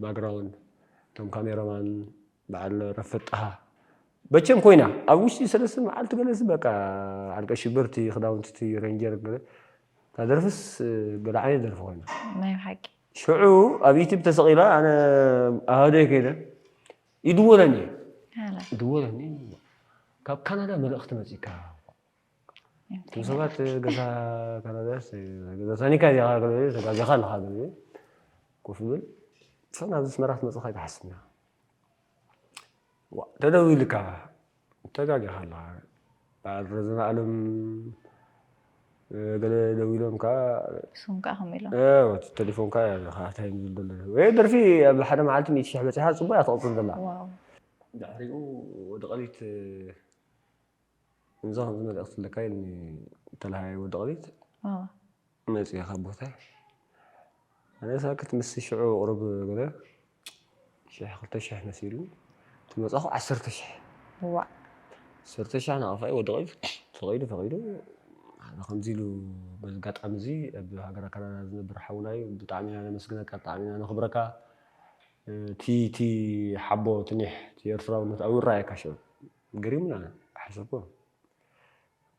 ባክግራውንድ እቶም ካሜራማን በዓል ረፈጣሃ በቸም ኮይና ኣብ ውሽጢ ሰለስተ መዓልቲ ገለሲ በቃ ዓርቀ ሽበርቲ ክዳውንቲ እቲ ረንጀር ገለ እታ ደርፍስ ገለ ዓይነት ደርፊ ኮይና ናይ ሓቂ ሽዑ ኣብ ዩቲብ ተሰቒላ ኣነ ኣሃደይ ከይደ ይድወለኒ ይድወለኒ ካብ ካናዳ መልእኽቲ መፂካ እቶም ሰባት ገዛ ካናዳ ገዛ ሳኒካ ዲኻ ተጋዚኻ ኣለኻ ኮፍ ብል ሰብ ናብዚ ኣስመራ ክትመፅእ ከይትሓስብ ኢና ተደዊልካ ተጋጊኻ ኣለኻ በዓል ረዘነ ኣለም ገለ ደዊሎም ከዓ ስም ከዓ ከም ኢሎም ቴሌፎን ከዓ እንታይ ዝብል ዘሎ ወይ ደርፊ ኣብ ሓደ መዓልቲ ሚእቲ ሽሕ በፂሓ ፅቡቅ እያ ትቐፅል ዘላ ዋው ድሕሪኡ ወዲ ቀሊት እንዛ ከምዚ መልእክቲ ኣለካ ኢልኒ ተለሃየ ወዲ ቀሊት ዋው መፅኡ ካብ ቦታይ ኣነ ሳክት ምስ ሽዑ ቅሩብ ገለ ሽሕ ክልተ ሽሕ መሲሉ ትመፃኹ ዓሰርተ ሽሕ ዋ ዓሰርተ ሽሕ ንኣፋይ ወዲ ቀሊት ፈቂዱ ፈቂዱ ኣነ ከምዚ ኢሉ በዚ ኣጋጣሚ እዚ ኣብ ሃገረ ካናዳ ዝነብር ሓውና እዩ ብጣዕሚ ኢና ነመስግነካ ብጣዕሚ ኢና ነኽብረካ እቲ እቲ ሓቦ ትኒሕ እቲ ኤርትራውነት ኣብኡ ይረኣየካ ሽዑ። ገሪሙና ሓሰብኮ።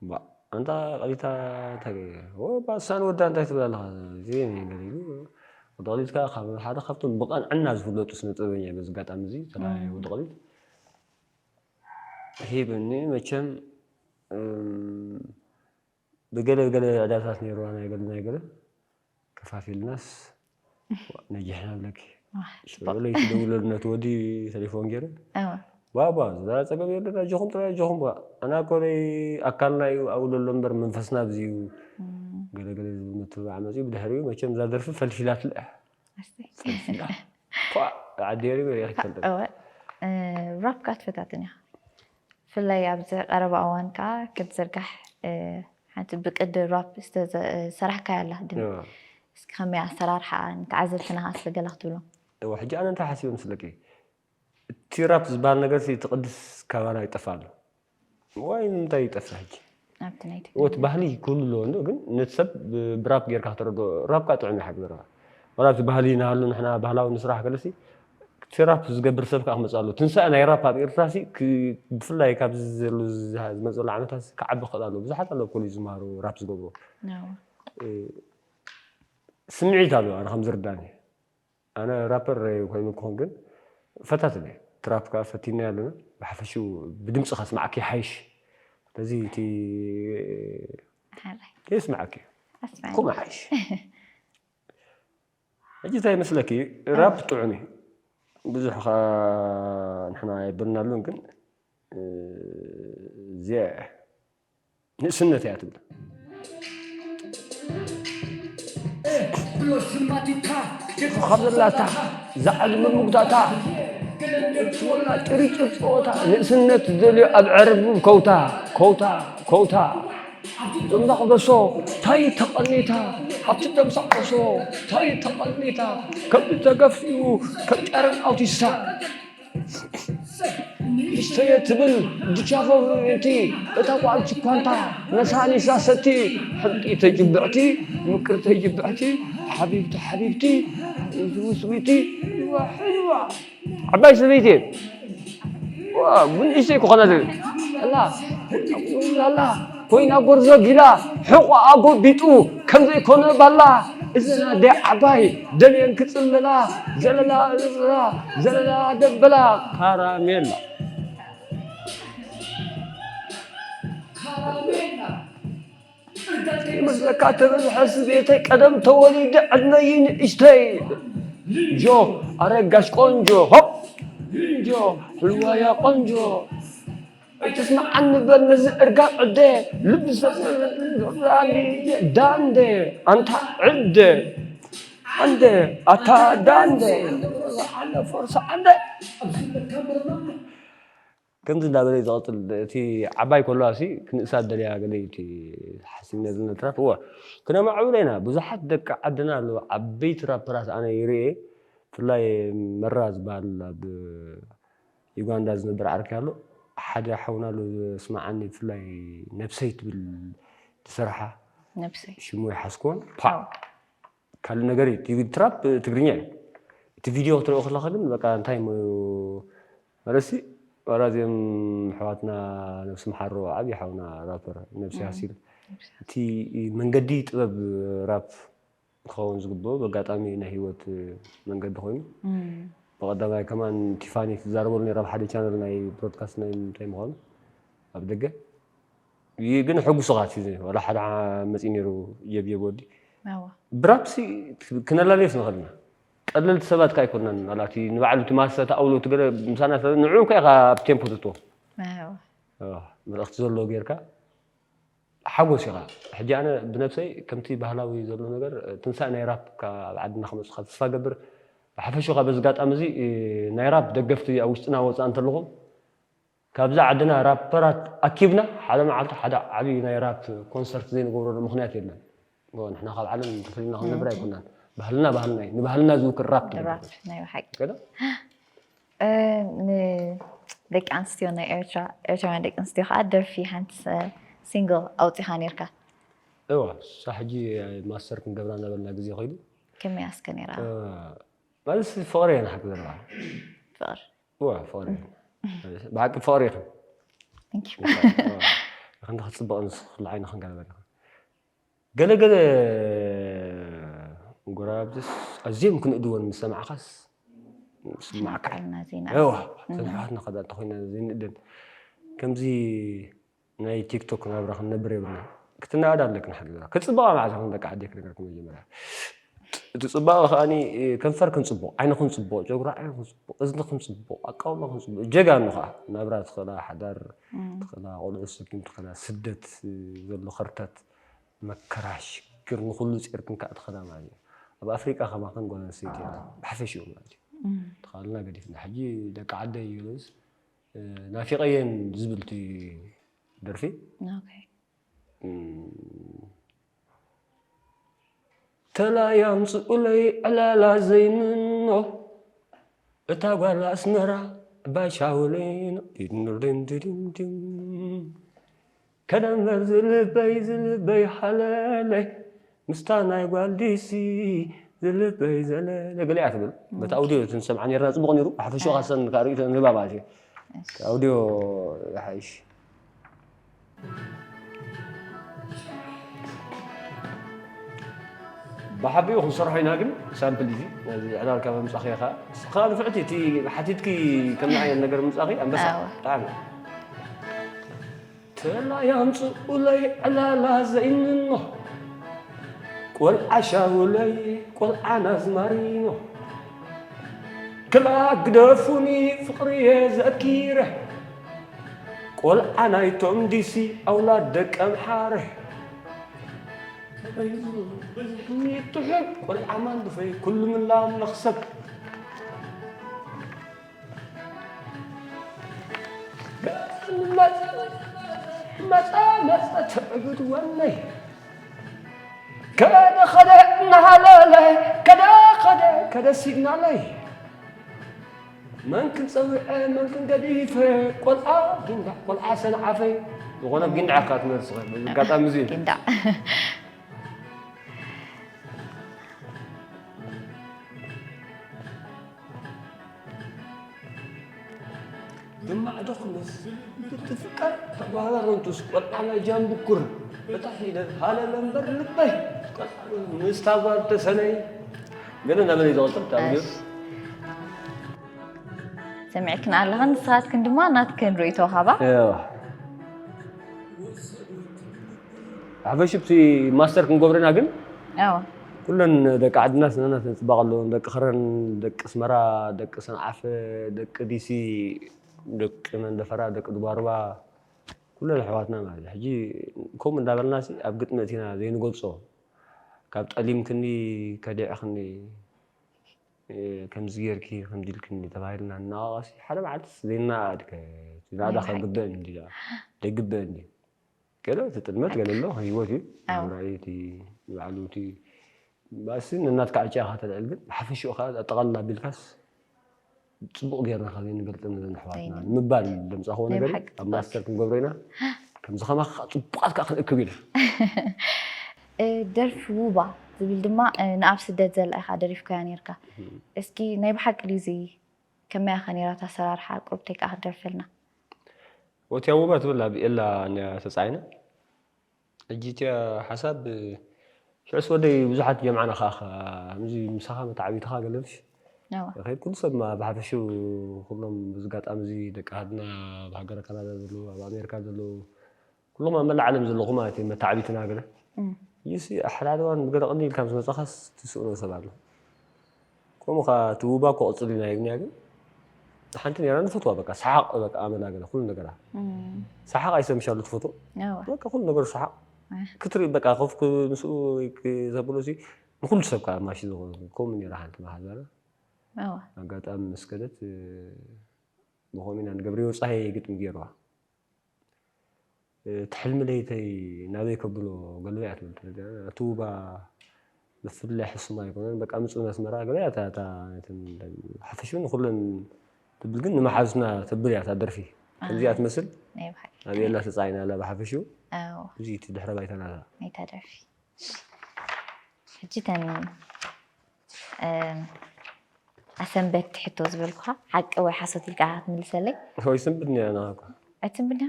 ባ ኣንታ ቀሊታ እንታይ ገ- ኦ ባሳን ወዳ እንታይ ትብል ኣለኻ? እዚ ነገር ኢሉ ወዲ ቀሊት ከኣ ካብ ሓደ ካብቶም ብቐንዕና ዝፍለጡ ስነ ጥበበኛ እዩ። በዚ ኣጋጣሚ እዚ ተለዋዋይ ወዲ ቀሊት ሂብኒ መቸም እም፣ ብገለ ብገለ ዕዳታት ነይርዋ ናይ ገለ ናይ ገለ ከፋፊልናስ ነጊሕና ኣለኪ። ሽዑ ለይቲ ደውለሉ ነቲ ወዲ ተሌፎን ገይረ ባባ ዝላ ፀገም የለን ኣጆኹም ጥራይ ኣጆኹም ባ ኣና ኮለይ ኣካልና እዩ ኣብኡ ዘሎ እምበር መንፈስና ኣብዚ እዩ ገለገለ ዝብል ምትብባዕ መፅኡ ብድሕሪኡ መቸም እዛ ደርፊ ፈልፊላትለ እያ ፈልፊላ ዓዲ ሪበ ሪኢኺ ትፈልጥ እወ ራፕ ካ ትፈታትን ኢኻ ብፍላይ ኣብዚ ቀረባ እዋን ከዓ ክትዝርጋሕ ሓንቲ ብቅዲ ራፕ ዝተሰራሕካያ ኣላ ድምፂ እስኪ ከመይ ኣሰራርሓኣ ንተዓዘብትና ከዓ ስለ ገለ ክትብሎም እወ ሕጂ ኣነ እንታይ ሓሲበ መስለኪ እቲ ራፕ ዝበሃል ነገር እቲ ቅድስ ካባና ይጠፍእ ኣሎ ዋይ እንታይ ይጠፍእ ሕጂ ኣብቲ ናይ ወት ባህሊ ክህሉ ኣለዎ እንዶ ግን ነቲ ሰብ ብራፕ ጌርካ ከተረድኦ ራፕ ካ ጥዑም ይሓግዘ ረባ ዋላ እቲ ባህሊ ናሃሉ ንሕና ባህላዊ ንስራሕ ገለሲ እቲ ራፕ ዝገብር ሰብ ከዓ ክመፅእ ኣሎ ትንሳኤ ናይ ራፕ ኣብ ኤርትራ ሲ ክ- ብፍላይ ካብዚ ዘሎ ዝመፅሉ ዓመታት ሲ ክዓቢ ክኽእል ኣሎ ብዙሓት ኣሎ ኮሌጅ ዝመሃሩ ራፕ ዝገብሩ ስምዒት ኣሎ ኣነ ከም ዝርዳኒ ኣነ ራፐር ኮይኑ ክኾን ግን ፈታትነ ትራፕ ከዓ ፈቲና ኣለና ብሓፈሽኡ ብድምፂ ከስማዓኪ ሓይሽ ስለዚ እቲ ሓራይ የስማዓኪ ኣስማዕ ኩም ሓይሽ ሕጂ እንታይ ይመስለኪ ራፕ ጥዑም እዩ ብዙሕ ከዓ ንሕና የብልናሉን ግን እዚኣ እያ ንእስነት እያ ትብል ካብ ዘላታ ዝዓድመ ምጉታታ ወላ ጭርጭር ፀወታ ንእስነት ዝደልዮ ኣብ ዕርብ ከውታ ከውታ ከውታ እምባቕ በሶ ታይ ተቐኒታ ኣብቲ ደምሳቕ በሶ ታይ ተቐኒታ ከብዲ ተገፊኡ ከም ጨረር ኣውቲስታ ንእሽተየ ትብል ድቻፎ እቲ እታ ጓል ችኳንታ ነሳኒሳ ሰቲ ሕልቂ ተጅብዕቲ ምቅርተይ ጅብዕቲ ሓቢብቲ ሓቢብቲ ዝውስዊቲ ሕዋ ዓባይ ሰበይቲ እየ ንእሽተይ ክኾና ዝብል ኣላ ኣላ ኮይና ጎርዞ ጊላ ሕቆ ኣጎቢጡ ከም ዘይኮነ ባላ እዘና ደ ዓባይ ደልየን ክጽልላ ዘለላ እዝራ ዘለላ ደበላ ካራሜላ ይመስለካ ተበዝሐ ስቤተይ ቀደም ተወሊደ ዕድመይ ንእሽተይ ጆ ኣረጋሽ ቆንጆ ሆፕ ጆ ሕልዋያ ቆንጆ ኣይትስምዓኒ በል ነዚ እርጋን ዕደ ልቢ ሰብ ዳንዴ ኣንታ ዕደ ኣንደ ኣታ ዳንዴ ኣለ ፎርሳ ኣንደ ከምዚ እንዳበለ እዩ ዝቐፅል እቲ ዓባይ ከለዋ ሲ ክንእሳ ደልያ ገለ እዩ እቲ ሓሲብና ዘለና ትራፍ እወ ክነማዕብሎ ኢና ብዙሓት ደቂ ዓድና ኣለዉ ዓበይቲ ራፐራት ኣነ ይርኤ ብፍላይ መራ ዝበሃል ኣብ ዩጋንዳ ዝነብር ዓርኪ ኣሎ ሓደ ሓውና ኣሎ ዝስምዓኒ ብፍላይ ነብሰይ ትብል ዝሰርሓ ነብሰይ ሽሙ ይሓስኮን ፓ ካልእ ነገር እዩ ቲቪ ትራፕ ትግርኛ እዩ እቲ ቪድዮ ክትሪኦ ከለካ ግን በቃ እንታይ ሞ- መለሲ ዋላ እዚኦም ኣሕዋትና ነብሲ መሓሮ ዓብዪ ሓውና ራፐር ነብሲ ሃሲል እቲ መንገዲ ጥበብ ራፕ ክኸውን ዝግብኦ በጋጣሚ ናይ ህይወት መንገዲ ኮይኑ ብቐዳማይ ከማን ቲፋኒ ትዛረበሉ ነራ ኣብ ሓደ ቻነል ናይ ብሮድካስት ናይ እንታይ ምዃኑ ኣብ ደገ ይህ ግን ሕጉስ ኻ እቲ ዋላ ሓደ መፂ ነይሩ የብየብ ወዲ ኣዋ ብራፕሲ ክነላለየስ ንኽእል ኢና ቀለልቲ ሰባት ካ ኣይኮናን ዋላ እቲ ንባዕሉ እቲ ማሰ እቲ ኣውሎ እቲ ገለ ምሳና ስለ ንዕኡ ከ ኢኻ ኣብ ቴምፖ ትእትዎ ኣዋ ኣዋ፣ መልእኽቲ ዘለዎ ጌርካ ሓጎስ ኢኻ ሕጂ ኣነ ብነብሰይ ከምቲ ባህላዊ ዘሎ ነገር ትንሳእ ናይ ራፕ ካብ ዓድና ክመፅእ ካብ ተስፋ ገብር ብሓፈሽኡ ካብ በዚ ኣጋጣሚ እዚ ናይ ራፕ ደገፍቲ ኣብ ውሽጥና ወፃእ እንተለኹም ካብዛ ዓድና ራፐራት ኣኪብና ሓደ መዓልቲ ሓደ ዓብዪ ናይ ራፕ ኮንሰርት ዘይንገብረሉ ምኽንያት የለን ንሕና ካብ ዓለም ተፈሊና ክንነብር ኣይኮናን ባህልና ባህልና እዩ ንባህልና ዝውክል ራፕ ራፕ ናይ ብሓቂ ንደቂ ኣንስትዮ ናይ ኤርትራ ኤርትራውያን ደቂ ኣንስትዮ ከዓ ደርፊ ሓንቲ ሲንግል ኣውፂኻ ነርካ እዋ እሳ ሕጂ ማስተር ክንገብራ እናበልና ግዜ ኸይዱ ከመይ ኣስከ ነራ ማለት ፍቕሪ እየ ንሓቂ ዘለዋ። ፍቕሪ እዋ ፍቕሪ እየ። ብሓቂ ፍቕሪ ኢኹም። Thank you። ክንዲ ክፅበቕ ንስኽላ ዓይኒ ክንገለበል ገለ ገለ ጎረባብትስ ኣዝዮም ክንእድወን ምስ ሰማዕኻስ ስማዕካ ጥዕና ዜና እዋ ተንሕዋትና ከዳ እንተኮይና ዘይንእደን ከምዚ ናይ ቲክቶክ ናብራ ክንነብር የብልና ክትናኣድ ኣለክ ንሓቂ ዘራ ክፅበቓ መዓልቲ ከም ደቂ ዓዲ ክነገርኩም መጀመርያ እቲ ፅባቐ ከዓኒ ከንፈር ክንፅቡቕ ዓይኒ ክንፅቡቕ ጨጉራ ዓይኒ ክንፅቡቕ እዝኒ ክንፅቡቕ ኣቃውማ ክንፅቡቕ ጀጋኑ ከዓ ናብራ ትኽእላ ሓዳር ትኽእላ ቆልዑ ሰኪም ትኽእላ ስደት ዘሎ ኸርታት መከራ ሽግር ንኩሉ ፂርክን ከዓ ትኸዳ ማለት እዩ ኣብ ኣፍሪቃ ከማኸን ጓል ኣንስተይቲ የላ ብሓፈሽኡ ማለት እዩ ተኻልና ገዲፍና ሕጂ ደቂ ዓደይ ይብልስ ናፊቀየን ዝብል እቲ ደርፊ Okay። ተላ ያምፅኡለይ ዕላላ ዘይምኖ እታ ጓል ኣስመራ ባሻውለይኖ ድንድንድንድን ከደንበር ዝልበይ ዝልበይ ሃለለይ ምስታ ናይ ጓል ዲሲ ዝልበይ ዘለለ ገሊኣ ትብል በቲ ኣውዲዮ እቲ ንሰምዓ ነርና ፅቡቕ ነይሩ ሓፈሽኡ ካሰን ካርእዩ ንባ ማለት እዩ ኣውዲዮ ይሓይሽ ብሓቢኡ ክንሰርሖ ኢና ግን ሳምፕል እዚ ነዚ ዕላልካ ምምፃኺ ኢኻ ስኻ ንፍዕቲ እቲ ሓቲትኪ ከም ዓይነት ነገር ምምፃኺ ኣንበሳ ኣዎ። ብጣዕሚ ተላ ያምፅኡለይ ዕላላ ዘይምኖ ቆልዓ ሻውለይ ቆልዓ ናዝማሪኖ ክላ ግደፉኒ ፍቕርየ ዘኪረ ቆልዓ ናይቶም ዲሲ ኣውላድ ደቂ ኣምሓረ ትሑት ቆልዓ ማንዱፈይ ኩሉ ምላም መኽሰብ መፃ መፃ ትዕብድ ወነይ ከደ ኸደ እናሃለለ ከደ ኸደ ከደ ሲግናለይ መን ክንፀውዐ መን ክንገዲፈ ቆልዓ ጊንዳዕ ቆልዓ ሰንዓፈይ ዝኾነ ጊንዳዕ ኢኻ ትመልስ ኣጋጣሚ እዚ ጊንዳዕ ግማዕ ዶ ክመስ ብትፍቀር ተጓሃረንቱስ ቆልዓ ናይ ጃምብኩር እታ ሒደት ሃለለ እምበር ልበይ ቆልዓ ምስታ ጓል ተሰነይ ገለ እናበለ እዩ ዝቐፅል እታ ቪድዮ ሰሚዕክን ኣለኽን ንስኻትክን ድማ ናትክን ርእቶ ሃባ ሓፈሽ እቲ ማስተር ክንገብረና ግን ኣዎ ኩለን ደቂ ዓድና ስነና ተንፅባቕ ኣለዎ ደቂ ክረን ደቂ ኣስመራ ደቂ ሰንዓፈ ደቂ ዲሲ ደቂ መንደፈራ ደቂ ድጓርባ ኩለን ኣሕዋትና ማለት እዩ ሕጂ ከምኡ እንዳበልና ሲ ኣብ ግጥሚ እቲና ዘይንገልፆ ካብ ጠሊምክኒ ከዲዕክኒ ከምዚ ጌርኪ ከምዚ ኢልክኒ ተባሂልና እናቐቐሲ ሓደ መዓልትስ ዘይናኣድ ናዳ ከግበእን እንዲ ደግበእን ገለ እቲ ጥልመት ገለ ኣሎ ህይወት እዩ ኣዎ። ምራይ እቲ ባዕሉ እቲ ባሲ ነናትካ ዕጫኻ ተልዕል ግን ብሓፈሽኡ ከዓ ኣጠቓልላ ኣቢልካስ ፅቡቕ ጌርና ካብ ዘይንገልፀ ነዘን ኣሕዋትና ዘይነ- ንምባል ለምፃኽዎ ናይ ነገር ብሓቂ ኣብ ማስተር ክንገብሮ ኢና ከምዚ ከማኻ ከዓ ፅቡቓት ከዓ ክንእክብ ኢና እ፣ ደርፊ ውባ ዝብል ድማ እ፣ ንኣብ ስደት ዘላ ኢኻ ደሪፍካያ ነርካ እስኪ ናይ ብሓቂ ድዩ እዚ ከመይ ኢኻ ነራ ኣሰራርሓ ቁሩብተይ ከዓ ክትደርፈልና ወትያ ውባ ትብል ኣብ ኤላ እያ ተፃዒና ሕጂ እትያ ሓሳብ ሽዑስ ወደይ ብዙሓት ጀምዓና ከዓ ከምዚ ምሳኻ መተዓቢትኻ ገለምሽ ኣዋ ከይድ ኩሉ ሰብ ማ ብሓፈሽኡ ኩሎም ብዚ ኣጋጣሚ እዚ ደቂ ሃድና ኣብ ሃገረ ካናዳ ዘለዉ ኣብ ኣሜሪካ ዘለዉ ኩሎም ኣብ መላእ ዓለም ዘለኹ ማለት እዩ መተዓቢትና ገለ እም። ይሲ ኣሕዳድዋን ብገለ ቅኒ ኢልካ ምስ መፃኻስ ትስእኖ ሰብ ኣሎ ከምኡ ከዓ እቲ ውባ እኮ ቅፅል ኢና ይብንያ ግን ሓንቲ ነራ ንፈትዋ በቃ ሰሓቕ በቃ ኣመላ ገለ ኩሉ ነገራ እም። ሰሓቕ ኣይሰምሻሉ ትፈትዎ ኣዋ በቃ ኩሉ ነገሩ ሰሓቕ ኣህ። ክትርኢ በቃ ኮፍ ምስኡ ዘብሎ ሲ ንኩሉ ሰብ ከዓ ማሽ ዝኾነ ከምኡ ነራ ሓንቲ መሓዛና ኣዋ ኣጋጣሚ መስከደት ብኸምኡ ኢና ንገብርዮ ፀሃየ ግጥሚ ገይርዋ እቲ ሕልሚ ለይተይ ናበይ ከብሎ ገልበይ እያ ትብል ትረዳ እቲ ውባ ብፍላይ ሕሱም ኣይኮነን በቃ ምፁ መስመራ ገለ እያ እታ- እታ- እተን ሓፈሽ እውን ንኩለን ትብል ግን ንመሓዙትና ተብል እያ እታ ደርፊ ከምዚኣ ትመስል ናይ ብሓቂ ኣብ የላ ተፃዒና ኣላ ብሓፈሽኡ ኣዎ እዚ እቲ ድሕረ ባይታና እታ ናይታ ደርፊ ሕጂ ተን እም፣ ኣሰንበት ሕቶ ዝበልኩኻ ሓቂ ወይ ሓሶት ኢልካ ክትምልሰለይ? ወይ ስንብድ ነያ ናኻ ኣይትንብድና?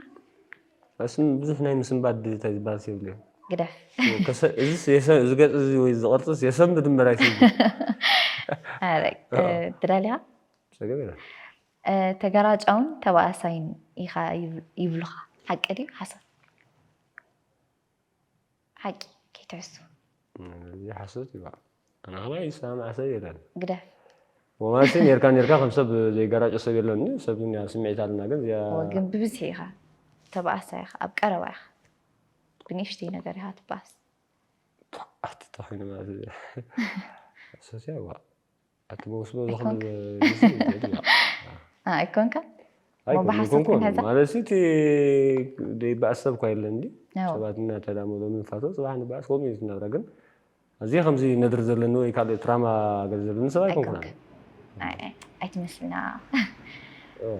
እሱም ብዙሕ ናይ ምስንባድ እንታይ ዝበሃል የብልዮ። ግደፍ። እዚ ገጽ እዚ ወይ ዝቐርጽስ የሰንብድ እምበር ኣይስንብድ። ኣረ፣ ትዳሊኻ? ጸገም የለ። ተገራጫውን ተባእሳይን ኢኻ ይብሉኻ፣ ሓቂ ድዩ ሓሶት? ሓቂ ከይትሕሱ። እዚ ሓሶት እዩ። ኣና ከማይ ይሰማማዕ ሰብ የለን። ግደፍ። ወማሲ ኔርካ ኔርካ ከም ሰብ ዘይገራጮ ሰብ የለን። ሰብ ያ ስምዒት ኣለና ግን እዚኣ እወ፣ ግን ብብዝሒ ኢኻ ተባእሳ ኢኻ፣ ኣብ ቀረባ ኢኻ ብንእሽተይ ነገር ኢኻ ትባስ። ኣቲ ተኾይኑ ማለት እዩ። ሓሶት እያ ዋ። ኣቲ መውስቦ ዝኽል ኣይኮንክ? ግዜ ይገድላ። ኣ፣ ኣይኮንካ? ኣይኮን ብሓሶት ኣይኮንኩን ክንሕዛ? ማለት እቲ ደይበኣስ ሰብ እኳ የለን እንዲ ኣዎ። ሰባት እናተላመዶም ንፋቶ ጽባሕ ንበኣስ ከምኡ እዩ ዝነብረ ግን ኣዚ ከምዚ ነድር ዘለኒ ወይ ካልእ ትራማ ገለ ዘለኒ ሰብ ኣይኮንኩን ኣነ። ኣይኮንካ? ኣይ፣ ኣይ፣ ኣይትመስልና። ኦ፣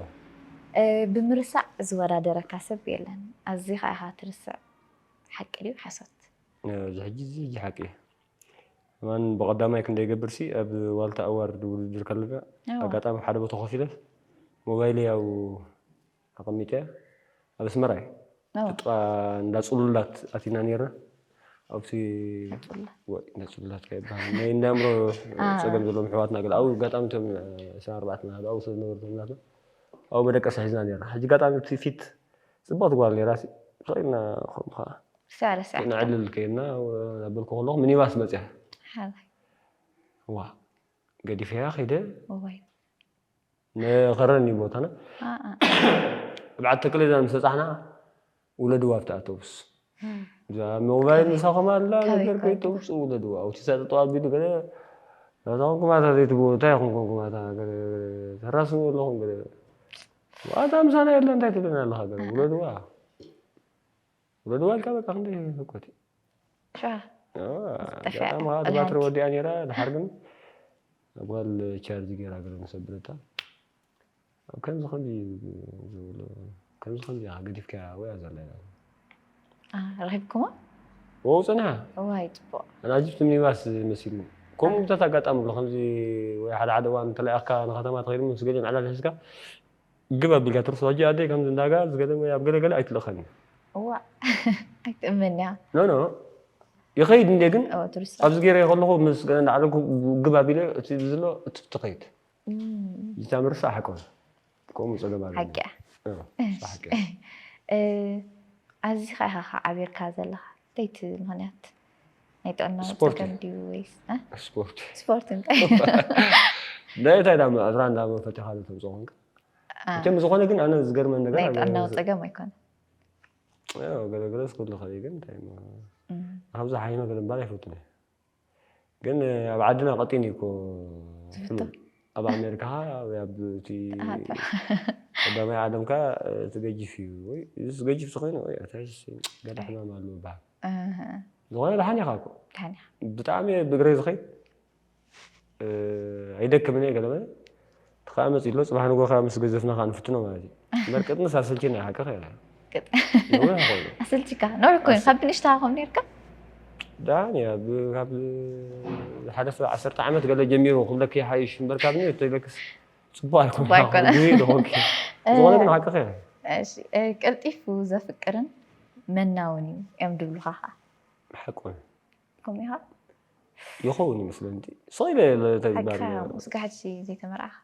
እ፣ ብምርሳዕ ዝወዳደረካ ሰብ የለን። ኣዚኻ ኢኻ ትርስዕ። ሓቂ ድዩ ሓሶት? እዚ ሕጂ እዚ ሕጂ ሓቂ እዩ። ማን ብቐዳማይ ክንደይ ገብር ሲ ኣብ ዋልታ ኣዋርድ ውድድር ከለና ኣዎ። ኣጋጣሚ ሓደ ቦታ ኮፍ ኢለስ ሞባይለይ ያው ኣቐሚጠ ኣብ ኣስመራ እዩ። ኣዎ። ጥቃ እንዳ ጽሉላት ኣቲና ነርና። ኣብቲ ጽሉላት። ወይ እንዳ ጽሉላት ከይበሃል ናይ እንዳ ኣእምሮ ኣ። ጸገም ዘለዎም ኣሕዋትና ገለ ኣብኡ ኣጋጣሚ እቶም ዕስራን ኣርባዕተን ኣሃዱ ኣብኡ ስለ ዝነበሩ እቶም ናትና ኣብኡ መደቀሲ ሒዝና ነርና። ሕጂ ኣጋጣሚ እቲ ፊት ጽብቕቲ ጓል ነይራ ሲ ኢልና ከምኡ ከዓ ርሳዕ ርሳዕ። ነዕልል ከይድና እናበልኩ ከለኹ ሚኒባስ መፅያ። ሓላይ። ዋ ገዲፈያ ከይደ እዋይ። ንኸረኒ ቦታና ኣ፣ ኣ። ብዓት ተክለ ዛን ምስ በፃሕና ውለድዋ ኣብቲ ኣውቶቡስ። እዛ ሞባይል ምሳኹም ኣላ ካበይ ነገር ኮንኩም? ከይተውፅኡ ውለድዋ ኣብቲ ሰጠጠው ኣቢሉ ገለ ናታኹም ኩማታ ዘይትብሉ እንታይ ኢኹም ኮንኩም ኣታ ገለ ተራስኑ ኣለኹም ገለ ኣታ ምሳና የለ እንታይ ትብለና ኣለኻ ገለ ውለድዋ ውለድዋ ኢልካ በቃ ክንደይ ህኮት እዩ ሻ። ኣዎ፣ ጠፊኣ ኣጋጣሚ ከዓ እቲ ኣላ ባትሪ ሓንቲ። ወዲኣ ነይራ ድሓር ግን ጓል ቻርጅ ገይራ ገለ መሰብለታ ኣብ ከምዚ ከምዚ ዝብሎ ከምዚ ከምዚ ኢኻ ገዲፍካያ ወይ ኣዘላ ኢላ ኣ፣ ረኺብኩማ? ወው ፅንሓ እዋይ፣ ጽቡቕ። ኣናጅብቲ ሚኒባስ መሲሉ ከምኡ ምታት ኣጋጣሚ ኣሎ ከምዚ ወይ ሓደ ሓደ እዋን እንተለኣኽካ ንከተማ ተኸይዱ ምስ ገሊኦም ዕላል ሒዝካ ግብ ኣቢልካ ትርሱ ሕጂ ኣደይ ከምዚ እንዳጋ ዝገለ ወይ ኣብ ገለገለ ኣይትልእኸኒ እዋ። ኣይትእመንያ። ኖ ኖ ይኸይድ እንደ ግን እዎ፣ ትርሱ። ኣብዚ ገይረ ከለኹ ምስ ገለ እንዳዓለኩ ግብ ኣቢለ እቲ ዝሎ እቲ ትኸይድ እም፣ እዚታ ምርሳ ሓቆን ከምኡ ፀገም ኣለ ሓቂ እያ። ሓቂ እ፣ ኣዚኻ ኢኻ ከ ዓቢርካ ዘለኻ? ለይቲ ምኽንያት ናይ ጥዕና ስፖርት ጸገም እዩ። ድዩ ወይስ፣ እ? ስፖርት ስፖርት እንታይ? ናይ እንታይ ዳሞ ዕፍራ እንዳሞ ፈቲኻ ዶ ተምፅኦ ኮንካ ኣ፣ እቶም ዝኾነ ግን ኣነ ዝገርመን ነገር ናይ ኣነ ጥዕና ጸገም ኣይኮነ። ያው ገለገለ ስኩል ኸይ ግን እንታይ ሞ እም፣ ካብዚ ሓይኖ ገለ እምበኣር ኣይፈቱን እየ ግን ኣብ ዓድና ቀጢን እዩ እኮ ዝፍቶ? ኣብ ኣሜሪካ ወይ ኣብ እቲ ኣሃ፣ ጥዑም። ቀዳማይ ዓለም ካ እቲ ገጂፍ እዩ ወይ እዚ ገጂፍ ዝኾይኑ ወይ ኣታሽ ገለ ሕማም ኣለዎ በሃል ኣሃ፣ ዝኾነ ደሓን ኢኻ እኮ ደሓን ኢኻ። ብጣዕሚ እየ ብእግረይ ዝኸይድ እ፣ ኣይደክምን እየ ገለ መለ እቲ ከዓ መፂ ኣሎ ፅባሕ ንጎ ከዓ ምስ ገዘፍና ከዓ ንፍትኖ ማለት እዩ እምበር ቅጥንስ ኣሰልችና ሓቂ ከ ቅጥ- ነዊሕ ኮይኑ ኣሰልችካ ነዊሕ ኮይኑ ካብ ብንእሽታ ከም ነርካ ዳን እያ ብ- ካብ ዝሓለፈ ዓሰርተ ዓመት ገለ ጀሚሩ ክብለክ ይሓይሽ እምበር ካብ ኒ ተይለክስ ፅቡቅ ኣይኮነ ፅቡቅ ኣይኮነ። ዝኾነ ግን ሓቂ ከ እሺ፣ እ፣ ቀልጢፉ ዘፍቅርን መናውን እዩ እዮም ድብሉኻ ኸዓ ሓቂ ከምኡ ኢኻ ይኸውን ይመስለኒ ስቕ ኢለ ተግባር ሓቅኻ ምስጋሕ ዘይተመርዓኻ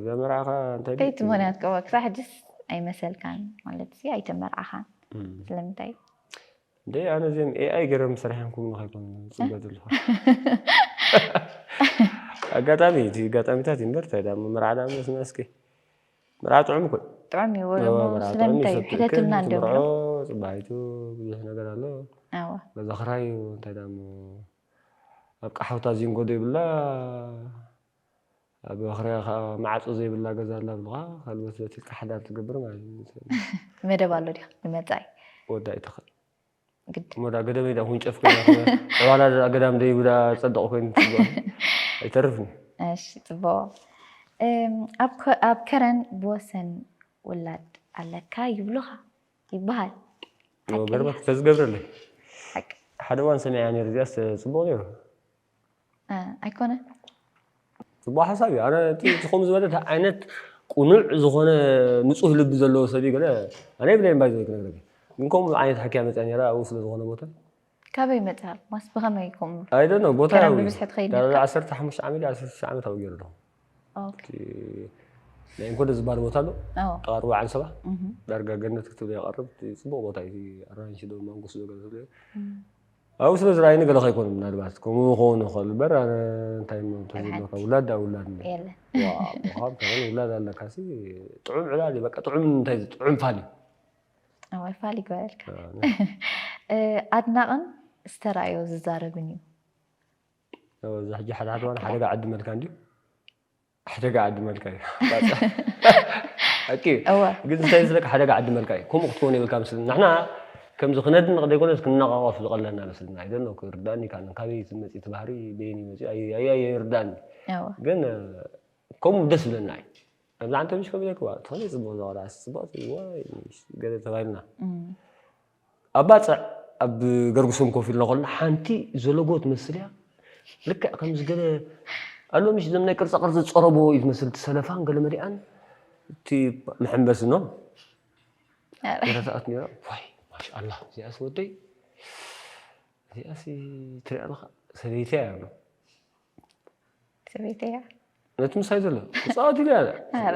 ዘመርዓኻ እንታይ ከይቲ ምክንያት ከ ክሳብ ሕጅስ ኣይመሰልካን ማለት ሲ ኣይተመርዓኻን ስለምንታይ እንደ ኣነ እዚኦም ኤኣይ ገይሮም ሰሪሖም ክብሉ ከይኮኑ ዝፅበ ዘለኹ ኣጋጣሚ እቲ ኣጋጣሚታት እዩ እምበር እንታይ ዳ መርዓ ዳ መስና እስኪ መርዓ ጥዑም እኮ እዩ። ጥዑም እዩ ወላ እዎ፣ እሞ መርዓ ጥዑም ስለምንታይ እዩ፣ እዩ ሰብ ሕተትና ትእክል፣ እንዶ ትምርዖ፣ ብሎ ፅባሒቱ ብዙሕ ነገር ኣሎ። ኣዋ ገዛ ክራይ እንታይ ዳ እሞ ኣብ ቃሓውታ ዚንጎ ዶ ይብላ ኣብ ባኽርያ ከዓ ማዕፆ ዘይብላ ገዛ ኣላ ብልኻ ካልኦት በቲ ኢልካ ሓዳር ትገብር ማለት እዩ። መደብ ኣሎ ዲኻ ንመፃኢ ወዳኢትኻ ግድ እሞ ዳ ገደመይ ዳ ሁንጨፍ ኮይና ከ ዕባላ ዳ ገዳም ደይብላ ፀድቕ ኮይኑ ትፅበ ኣይተርፍን። እሺ ፅቡቅ እም፣ ኣብ ከ- ኣብ ከረን ብወሰን ውላድ ኣለካ ይብሉኻ ይበሃል ሓቂ ገርመት ድያ? ተዝገብረለይ ሓቂ ሓደ እዋን ሰሚዐያ ነይሩ እዚኣስ ፅቡቅ ነይሩ። እ፣ ኣይኮነን ጽቡቕ ሓሳብ እዩ። ኣነ እቲ ከምኡ ዝበለ ዓይነት ቅኑዕ ዝኾነ ንጹህ ልቢ ዘለዎ ሰብ እዩ ገለ ኣነ የብለይን ባይዘወይ ክነግረኪ። ግን ከምኡ ዓይነት ሓኪያ መጽያ ነይራ ኣብኡ ስለ ዝኾነ ቦታ ካበይ መጽኣ ማስ ብኸመይ ከምኡ ኣይደኖ ቦታ ቀደም ያው ብብዝሒ ትኸይድ ዳርጋ ነርካ? ዓሰርተ ሓሙሽተ ዓመት ዓሰርተ ሽዱሽተ ዓመት ኣብኡ ገይሩ ኣለኹ። ኦኬ። እቲ ናይ እንኮደ ዝበሃል ቦታ ኣሎ ኣዎ። ጠቓርቦ ዓንሰባ እህ። ዳርጋ ገነት ክትብል የቐርብ እቲ ጽቡቕ ቦታ እዩ። ኣራንሺ ዶ ማንጎስ ዶ ገለ ትብሎ እም። ኣብኡ ስለ ዝረኣይኒ ገለ ከይኮኑ ምናልባት ከምኡ ክኸውን ይኽእል እምበር ኣነ እንታይ እሞ እንተዘለካ ውላድ ዳ ውላድ እንደ የለን። ዋው ብኻም ተኾነ ውላድ ኣለካ ሲ ጥዑም ዕላል እዩ በቃ ጥዑም እንታይ ጥዑም ፋል እዩ ኣዋይ ፋል ይግበረልካ። ኣነ እ፣ ኣድናቕን ዝተራእዮ ዝዛረብን እዩ። እዚ ሕጂ ሓደ ሓደ እዋን ሓደጋ ዓዲ መልካ እንድዩ ሓደጋ ዓዲ መልካ እዩ ኣቂ እወ። ግን እንታይ ስለካ ሓደጋ ዓዲ መልካ እዩ ከምኡ ክትከውን የብልካ መስለኒ ንሕና ከምዚ ክነድንቕ ዘይኮነስ ክነቓቐፍ ዝቐለና መስለና ኣይደኖ ክርዳእኒ ካን ካበይ ትመፂ እቲ ባህሪ በይን ይመፂ ኣይርዳእኒ እወ። ግን ከምኡ ደስ ዝብለና እዩ ኣብዛ ዓንተ ምሽ ከም ዘይክዋ ትኾነ ፅቡቅ ዝቐላ ፅቡቅ ገለ ተባሂልና ኣብ ባፅዕ ኣብ ገርግሶም ኮፍ ኢልና ከለና ሓንቲ ዘለጎ ትመስል እያ ልክዕ ከምዚ ገለ ኣሎ ምሽ ዘም ናይ ቅርፃ ቅርፂ ዝፀረቦ እዩ ትመስል እቲ ሰለፋን ገለ መሊኣን እቲ መሐንበሲ ኖ ኧረ፣ ገረሰኣት ነራ ዋይ ማሻኣላ እዚኣስ ወደይ እዚኣስ ትሪኣ ኣለኻ ሰበይቲ እያ ኣሎ ሰበይቲ እያ። ነቲ ምሳይ ዘሎ ክፃወት ኢለ ያለ ኣረ።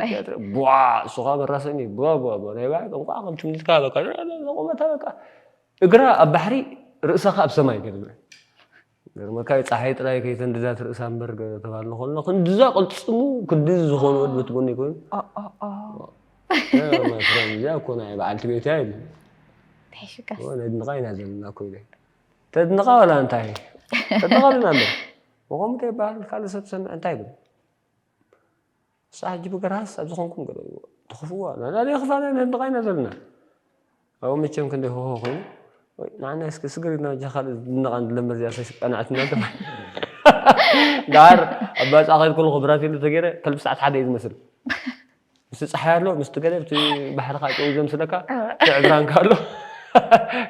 ቡዋ እሱኻ መራሰኒ ቡዋ ቡዋ ቡዋ ናይ ባዕ እንኳ ከም ትምልካ በቃ ቁመታ በቃ እግራ ኣብ ባሕሪ ርእሰኻ ኣብ ሰማይ ገለ ገርመካ ፀሓይ ጥራይ ከይተንድዛ ትርእሳ እምበር ተባል ንኾልና ክንድዛ ቅልፅሙ ክንድዚ ዝኾነ ወድ በቲ ጎኒ ኮይኑ ኦ፣ ኦ፣ ኦ። እዚኣ እኮ ናይ በዓልቲ ቤት እያ ኢሉ ተሒሹካስ። ነድንቓ ኢና ዘለና እኮ ኢለ ተድንቓ ወላ እንታይ ተድንቓ ልና እምበር መኾም እንታይ ይበሃል ካልእ ሰብ ሰምዕ እንታይ ይብል ንሳ ሕጂ ብገርሃስ ኣብ ዝኾንኩም ገለ ትኽፍዋ ናዳ ዘይኽፋ ናይ ነድንቓ ኢና ዘለና ኣብኡ መቸም ክንደይ ሆሆ ኮይኑ ወይ ንዓና እስኪ ስግር ኢልና ጃ ካልእ ዝድነቓ ንድለምበር እዚኣ ሰይስ ቀናዕትና ተባሂሉ ዳር ኣብ ባፅኣ ከይድ ከለኹ ብራቴሉ ተገይረ ከልቢ ሰዓት ሓደ እዩ ዝመስል ምስቲ ፀሓይ ኣሎ ምስቲ ገለ ብቲ ባሕሪ ከዓ ጨው ዘምስለካ እቲ ዕብራንካ ኣሎ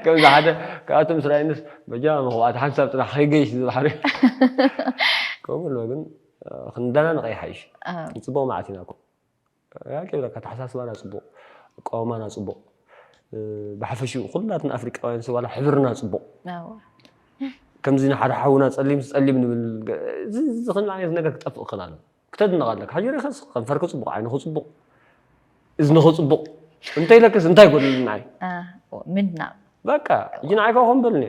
ከምዚ ሓደ ካብኣቶም ስራይንስ በጃ መኽዋት ሓንሳብ ጥራሕ ከይገይሽ ዝባሕሪ ከምኡ ኣሎ ግን ክንደናነቕ ይሓይሽ ኣዎ። ንፅቡቕ መዓት ኢና እኮ ያቄ ብለካ ተሓሳስባና ፅቡቕ ኣቃውማና ፅቡቕ ብሓፈሽኡ ኩላትና ኣፍሪቃውያን ስባላ ሕብርና ፅቡቕ ኣዎ። ከምዚ ንሓደ ሓውና ፀሊም ፀሊም ንብል እዚ ዝኽን ዓይነት ነገር ክጠፍእ ክኽእል ኣሎ ክተድንቕ ኣለካ ሓጀሪኸስ ከንፈርክ ፅቡቕ ዓይንኹ ፅቡቕ እዝንኹ ፅቡቕ እንተይለክስ እንታይ ጎደልና ዓይ አ፣ ምድናቕ በቃ ሕጂ ንዓይ ከዓ ከም በልኒ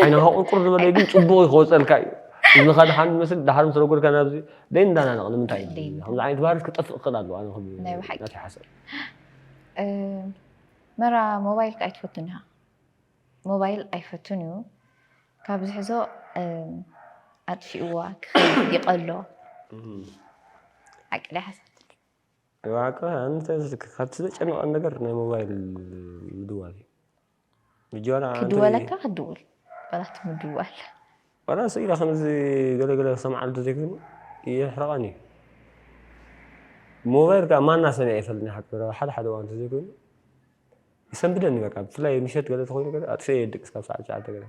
ዓይንኻ ቁርቁር ዝበለ ግን ፅቡቕ እዩ ክወፀልካ እዩ እዝንኻ ድሓን ዝመስል ድሓር ምስ ረጎድካ ናብዚ ደይ እንዳናነቕ ንምንታይ እዩ ደይ ከምዚ ዓይነት ባህርስ ክጠፍእ ክኽእል ኣለዎ ኣነ ከም ናይ ብሓቂ። ናተይ ሓሳብ እ፣ መራ ሞባይል ከ ኣይትፈቱን ኢኻ? ሞባይል ኣይፈቱን እዩ። ካብ ዝሕዞ እ፣ ኣጥፊእዋ ክኸይድ ይቐሎ። ሓቂ ዶ ሓሳብ? ዋካ እንታይ ዝልክ ካብቲ ዘጨነቐን ነገር ናይ ሞባይል ምድዋል እዩ ምጅዋና ክድወለካ ክድውል ዋላ እቲ ምድዋል ዋላ ስኢላ ከምዚ ገለገለ ሰምዓሉ ተዘይኮይኑ የሕርቐኒ እዩ ሞባይል ከዓ ማና ሰሚዐ ይፈልኒ ሓቂ ሓደ ሓደ እዋን ተዘይኮይኑ ይሰንብደኒ በቃ ብፍላይ ምሸት ገለ ተኮይኑ ገለ ኣጥፍኤ የድቅስ ካብ ሰዓት ትሽዓተ ገለ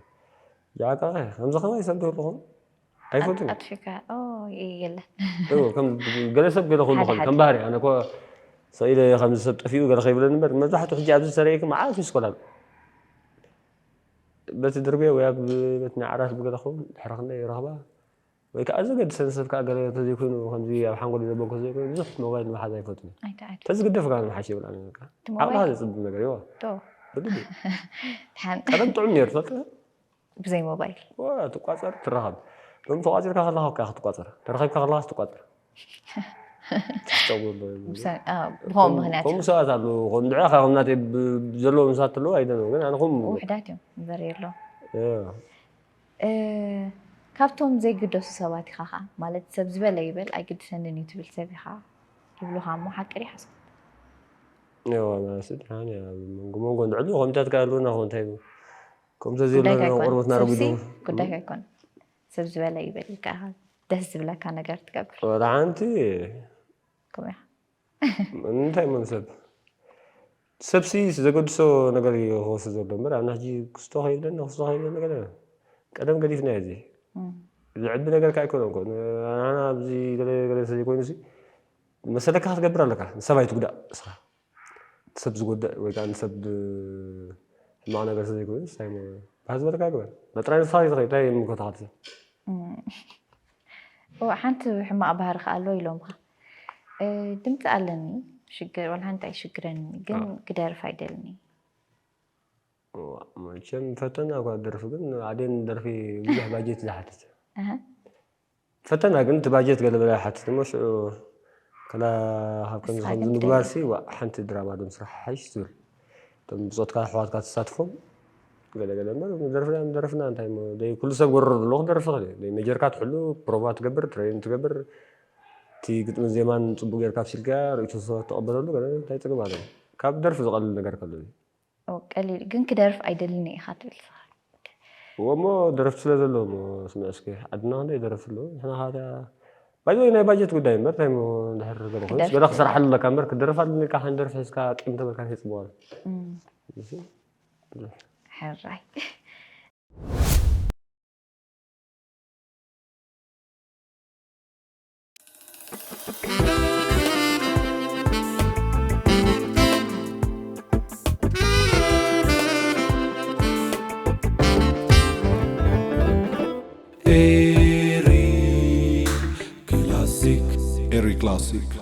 ጃቃ ከምዚ ከማ ይሰንብድ ኣለኹም ኣይፈቱን ኣጥፊካ ኦ፣ የለን እዎ፣ ከም ገለ ሰብ ገለ ክብሉ ሓደ ይኽእል ሓደ። ከም ባህሪ ኣነ እኮ ሰኢለ ከምዚ ሰብ ጠፊኡ ገለ ከይብለኒ እምበር መብዛሕትኡ ሕጂ ኣብዚ ዝሰረየኪ መዓት ሚስኮል ኣሎ በቲ ድርቤ ወይ ኣብ በቲ ናይ ዓራት ብገለ ክኸውን ድሕሪ ክንደይ ይረኽባ ወይ ከዓ ዘገድሰን ሰብ ከዓ ገለ እንተዘይኮይኑ ከምዚ ኣብ ሓንጎል ዘበንኮ ዘይኮይኑ ብዙሕ ሞባይል ምሓዝ ኣይፈቱን ኣይተ ኣይተ ተዝግደፍ ከዓ ንምሓሽ ይብል ኣነ በቃ እቲ ሞባይል ዓቕኻ ዘፅብብ ነገር ይዋ ዶ ብግዲ ሓን ቀደም ጥዑም ነይሩ ትፈልጥ ብዘይ ሞባይል ትቋፀር ትራኸብ ሎም ተቋፂርካ ከለካ እኮ ክትቋፀር ተረኺብካ ከለካ ትቋፀር ትስተውዕል ብሰ- አ፣ ብኸምኡ ምክንያት ከምኡ ሰባት ኣለዉ ከም ድዕኻ ከም ናተይ ብ- ዘለዎም ሰባት ኣለዉ ኣይደለዉ ግን ኣነ ከም ውሕዳት እዮም እምበር የለዎም እ፣ ካብቶም ዘይግደሱ ሰባት ኢኻ ኸዓ ማለት ሰብ ዝበለ ይበል ኣይግድሰንን እዩ ትብል ሰብ ኢኻ ይብሉኻ እሞ ሓቂ ዲ ሓሶት እዋ ማለት እዩ ድሓን እያ መንጎ መንጎ እንድዕሉ ከምታት ከ ኣለዉና ኸ እንታይ ከምተ ጉዳይካ ዘለና ኣይኮን ቆርበትና ሰብሲ ረጉዱ ጉዳይካ ኣይኮን ሰብ ዝበለ ይበል ኢልካ ኢኻ ደስ ዝብለካ ነገር ትገብር ወላ ሓንቲ ከምኡ ኢኻ እንታይ መን ሰብ ሰብሲ ዘገድሶ ነገር እዩ ክወስድ ዘሎ እምበር ኣና ሕጂ ክስቶ ከይብለኒ ክስቶ ከይብለኒ ገለ ቀደም ገዲፍና እዚ እም። ዝዕቢ ነገር ከ ኣይኮነን እኮ። ንዓና ኣብዚ ገለ ገለ ዘይኮይኑ ሲ መሰለካ ክትገብር ኣለካ። ንሰብ ኣይትጉዳእ እስኻ። ንሰብ ዝጎድእ ወይ ከዓ ንሰብ ሕማቕ ነገር ዘይኮይኑ እንታይ እሞ ባህል ዝበለካ ግበር። በጥራይ ንስኻ እዩ ትኸይድ፣ እንታይ ይምልከተካ እቲ ሰብ? እም። እዋ፣ ሓንቲ ሕማቕ ባህሪ ከ ኣሎ ኢሎምኻ። እ፣ ድምፂ ኣለኒ፣ ሽግር፣ ዋላ ሓንቲ ኣይሽግረኒ፣ ግን ክደርፍ ኣይደልኒ። እዋ፣ መቸም ፈተና እኳ ደርፊ ግን ኣዴን ደርፊ ብዙሕ ባጀት ዝሓትት። ኣሃ። ፈተና ግን እቲ ባጀት ገለ በለ ይሓትት እሞ ሽዑ ከላ ካብ ከምዚ ንስኻ ከምዚ ግን ምግባር ትደሊ። ሲ ዋ ሓንቲ ድራማ ዶ ምስራሕ ሓይሽ ዝብል እቶም ብፆትካ ኣሕዋትካ ተሳትፎም ገለ ገለ እምበር ንደርፍና ንደርፍና እንታይ እሞ ደይ ኩሉ ሰብ ጎረር ኣለኹ ክደርፍ ይኽእል እዩ ደይ መጀርካ ትሕሉ ፕሮቫ ትገብር ትሬን ትገብር እቲ ግጥምን ዜማን ፅቡቅ ጌርካ ኣብሲልካ ርእይቶ ሰባት ተቐበለሉ ገለ እንታይ ፅግም ኣሎ ካብ ደርፊ ዝቐልል ነገር ከሎ እዩ ኦ፣ ቀሊል ግን ክደርፍ ኣይደልን ኢኻ ትብል ንስኻ። እዎ እሞ ደረፍቲ ስለ ዘለዉ እሞ ስምዕ እስኪ ዓድና ክንደይ ደረፍቲ ኣለዉ ንሕና ካታ ባይዘ ናይ ባጀት ጉዳይ እምበር እንታይ እሞ እንድሕር ገለ ኮይኑስ ክደርፍ ገለ ክሰርሓሉ ኣለካ እምበር ክደረፍ ኣለኒ ኢልካ ሓንቲ ደርፊ ሒዝካ ቂም ተበልካ ከይፅብዋል እም። ሕራይ። Eri Classic. Eri Classic.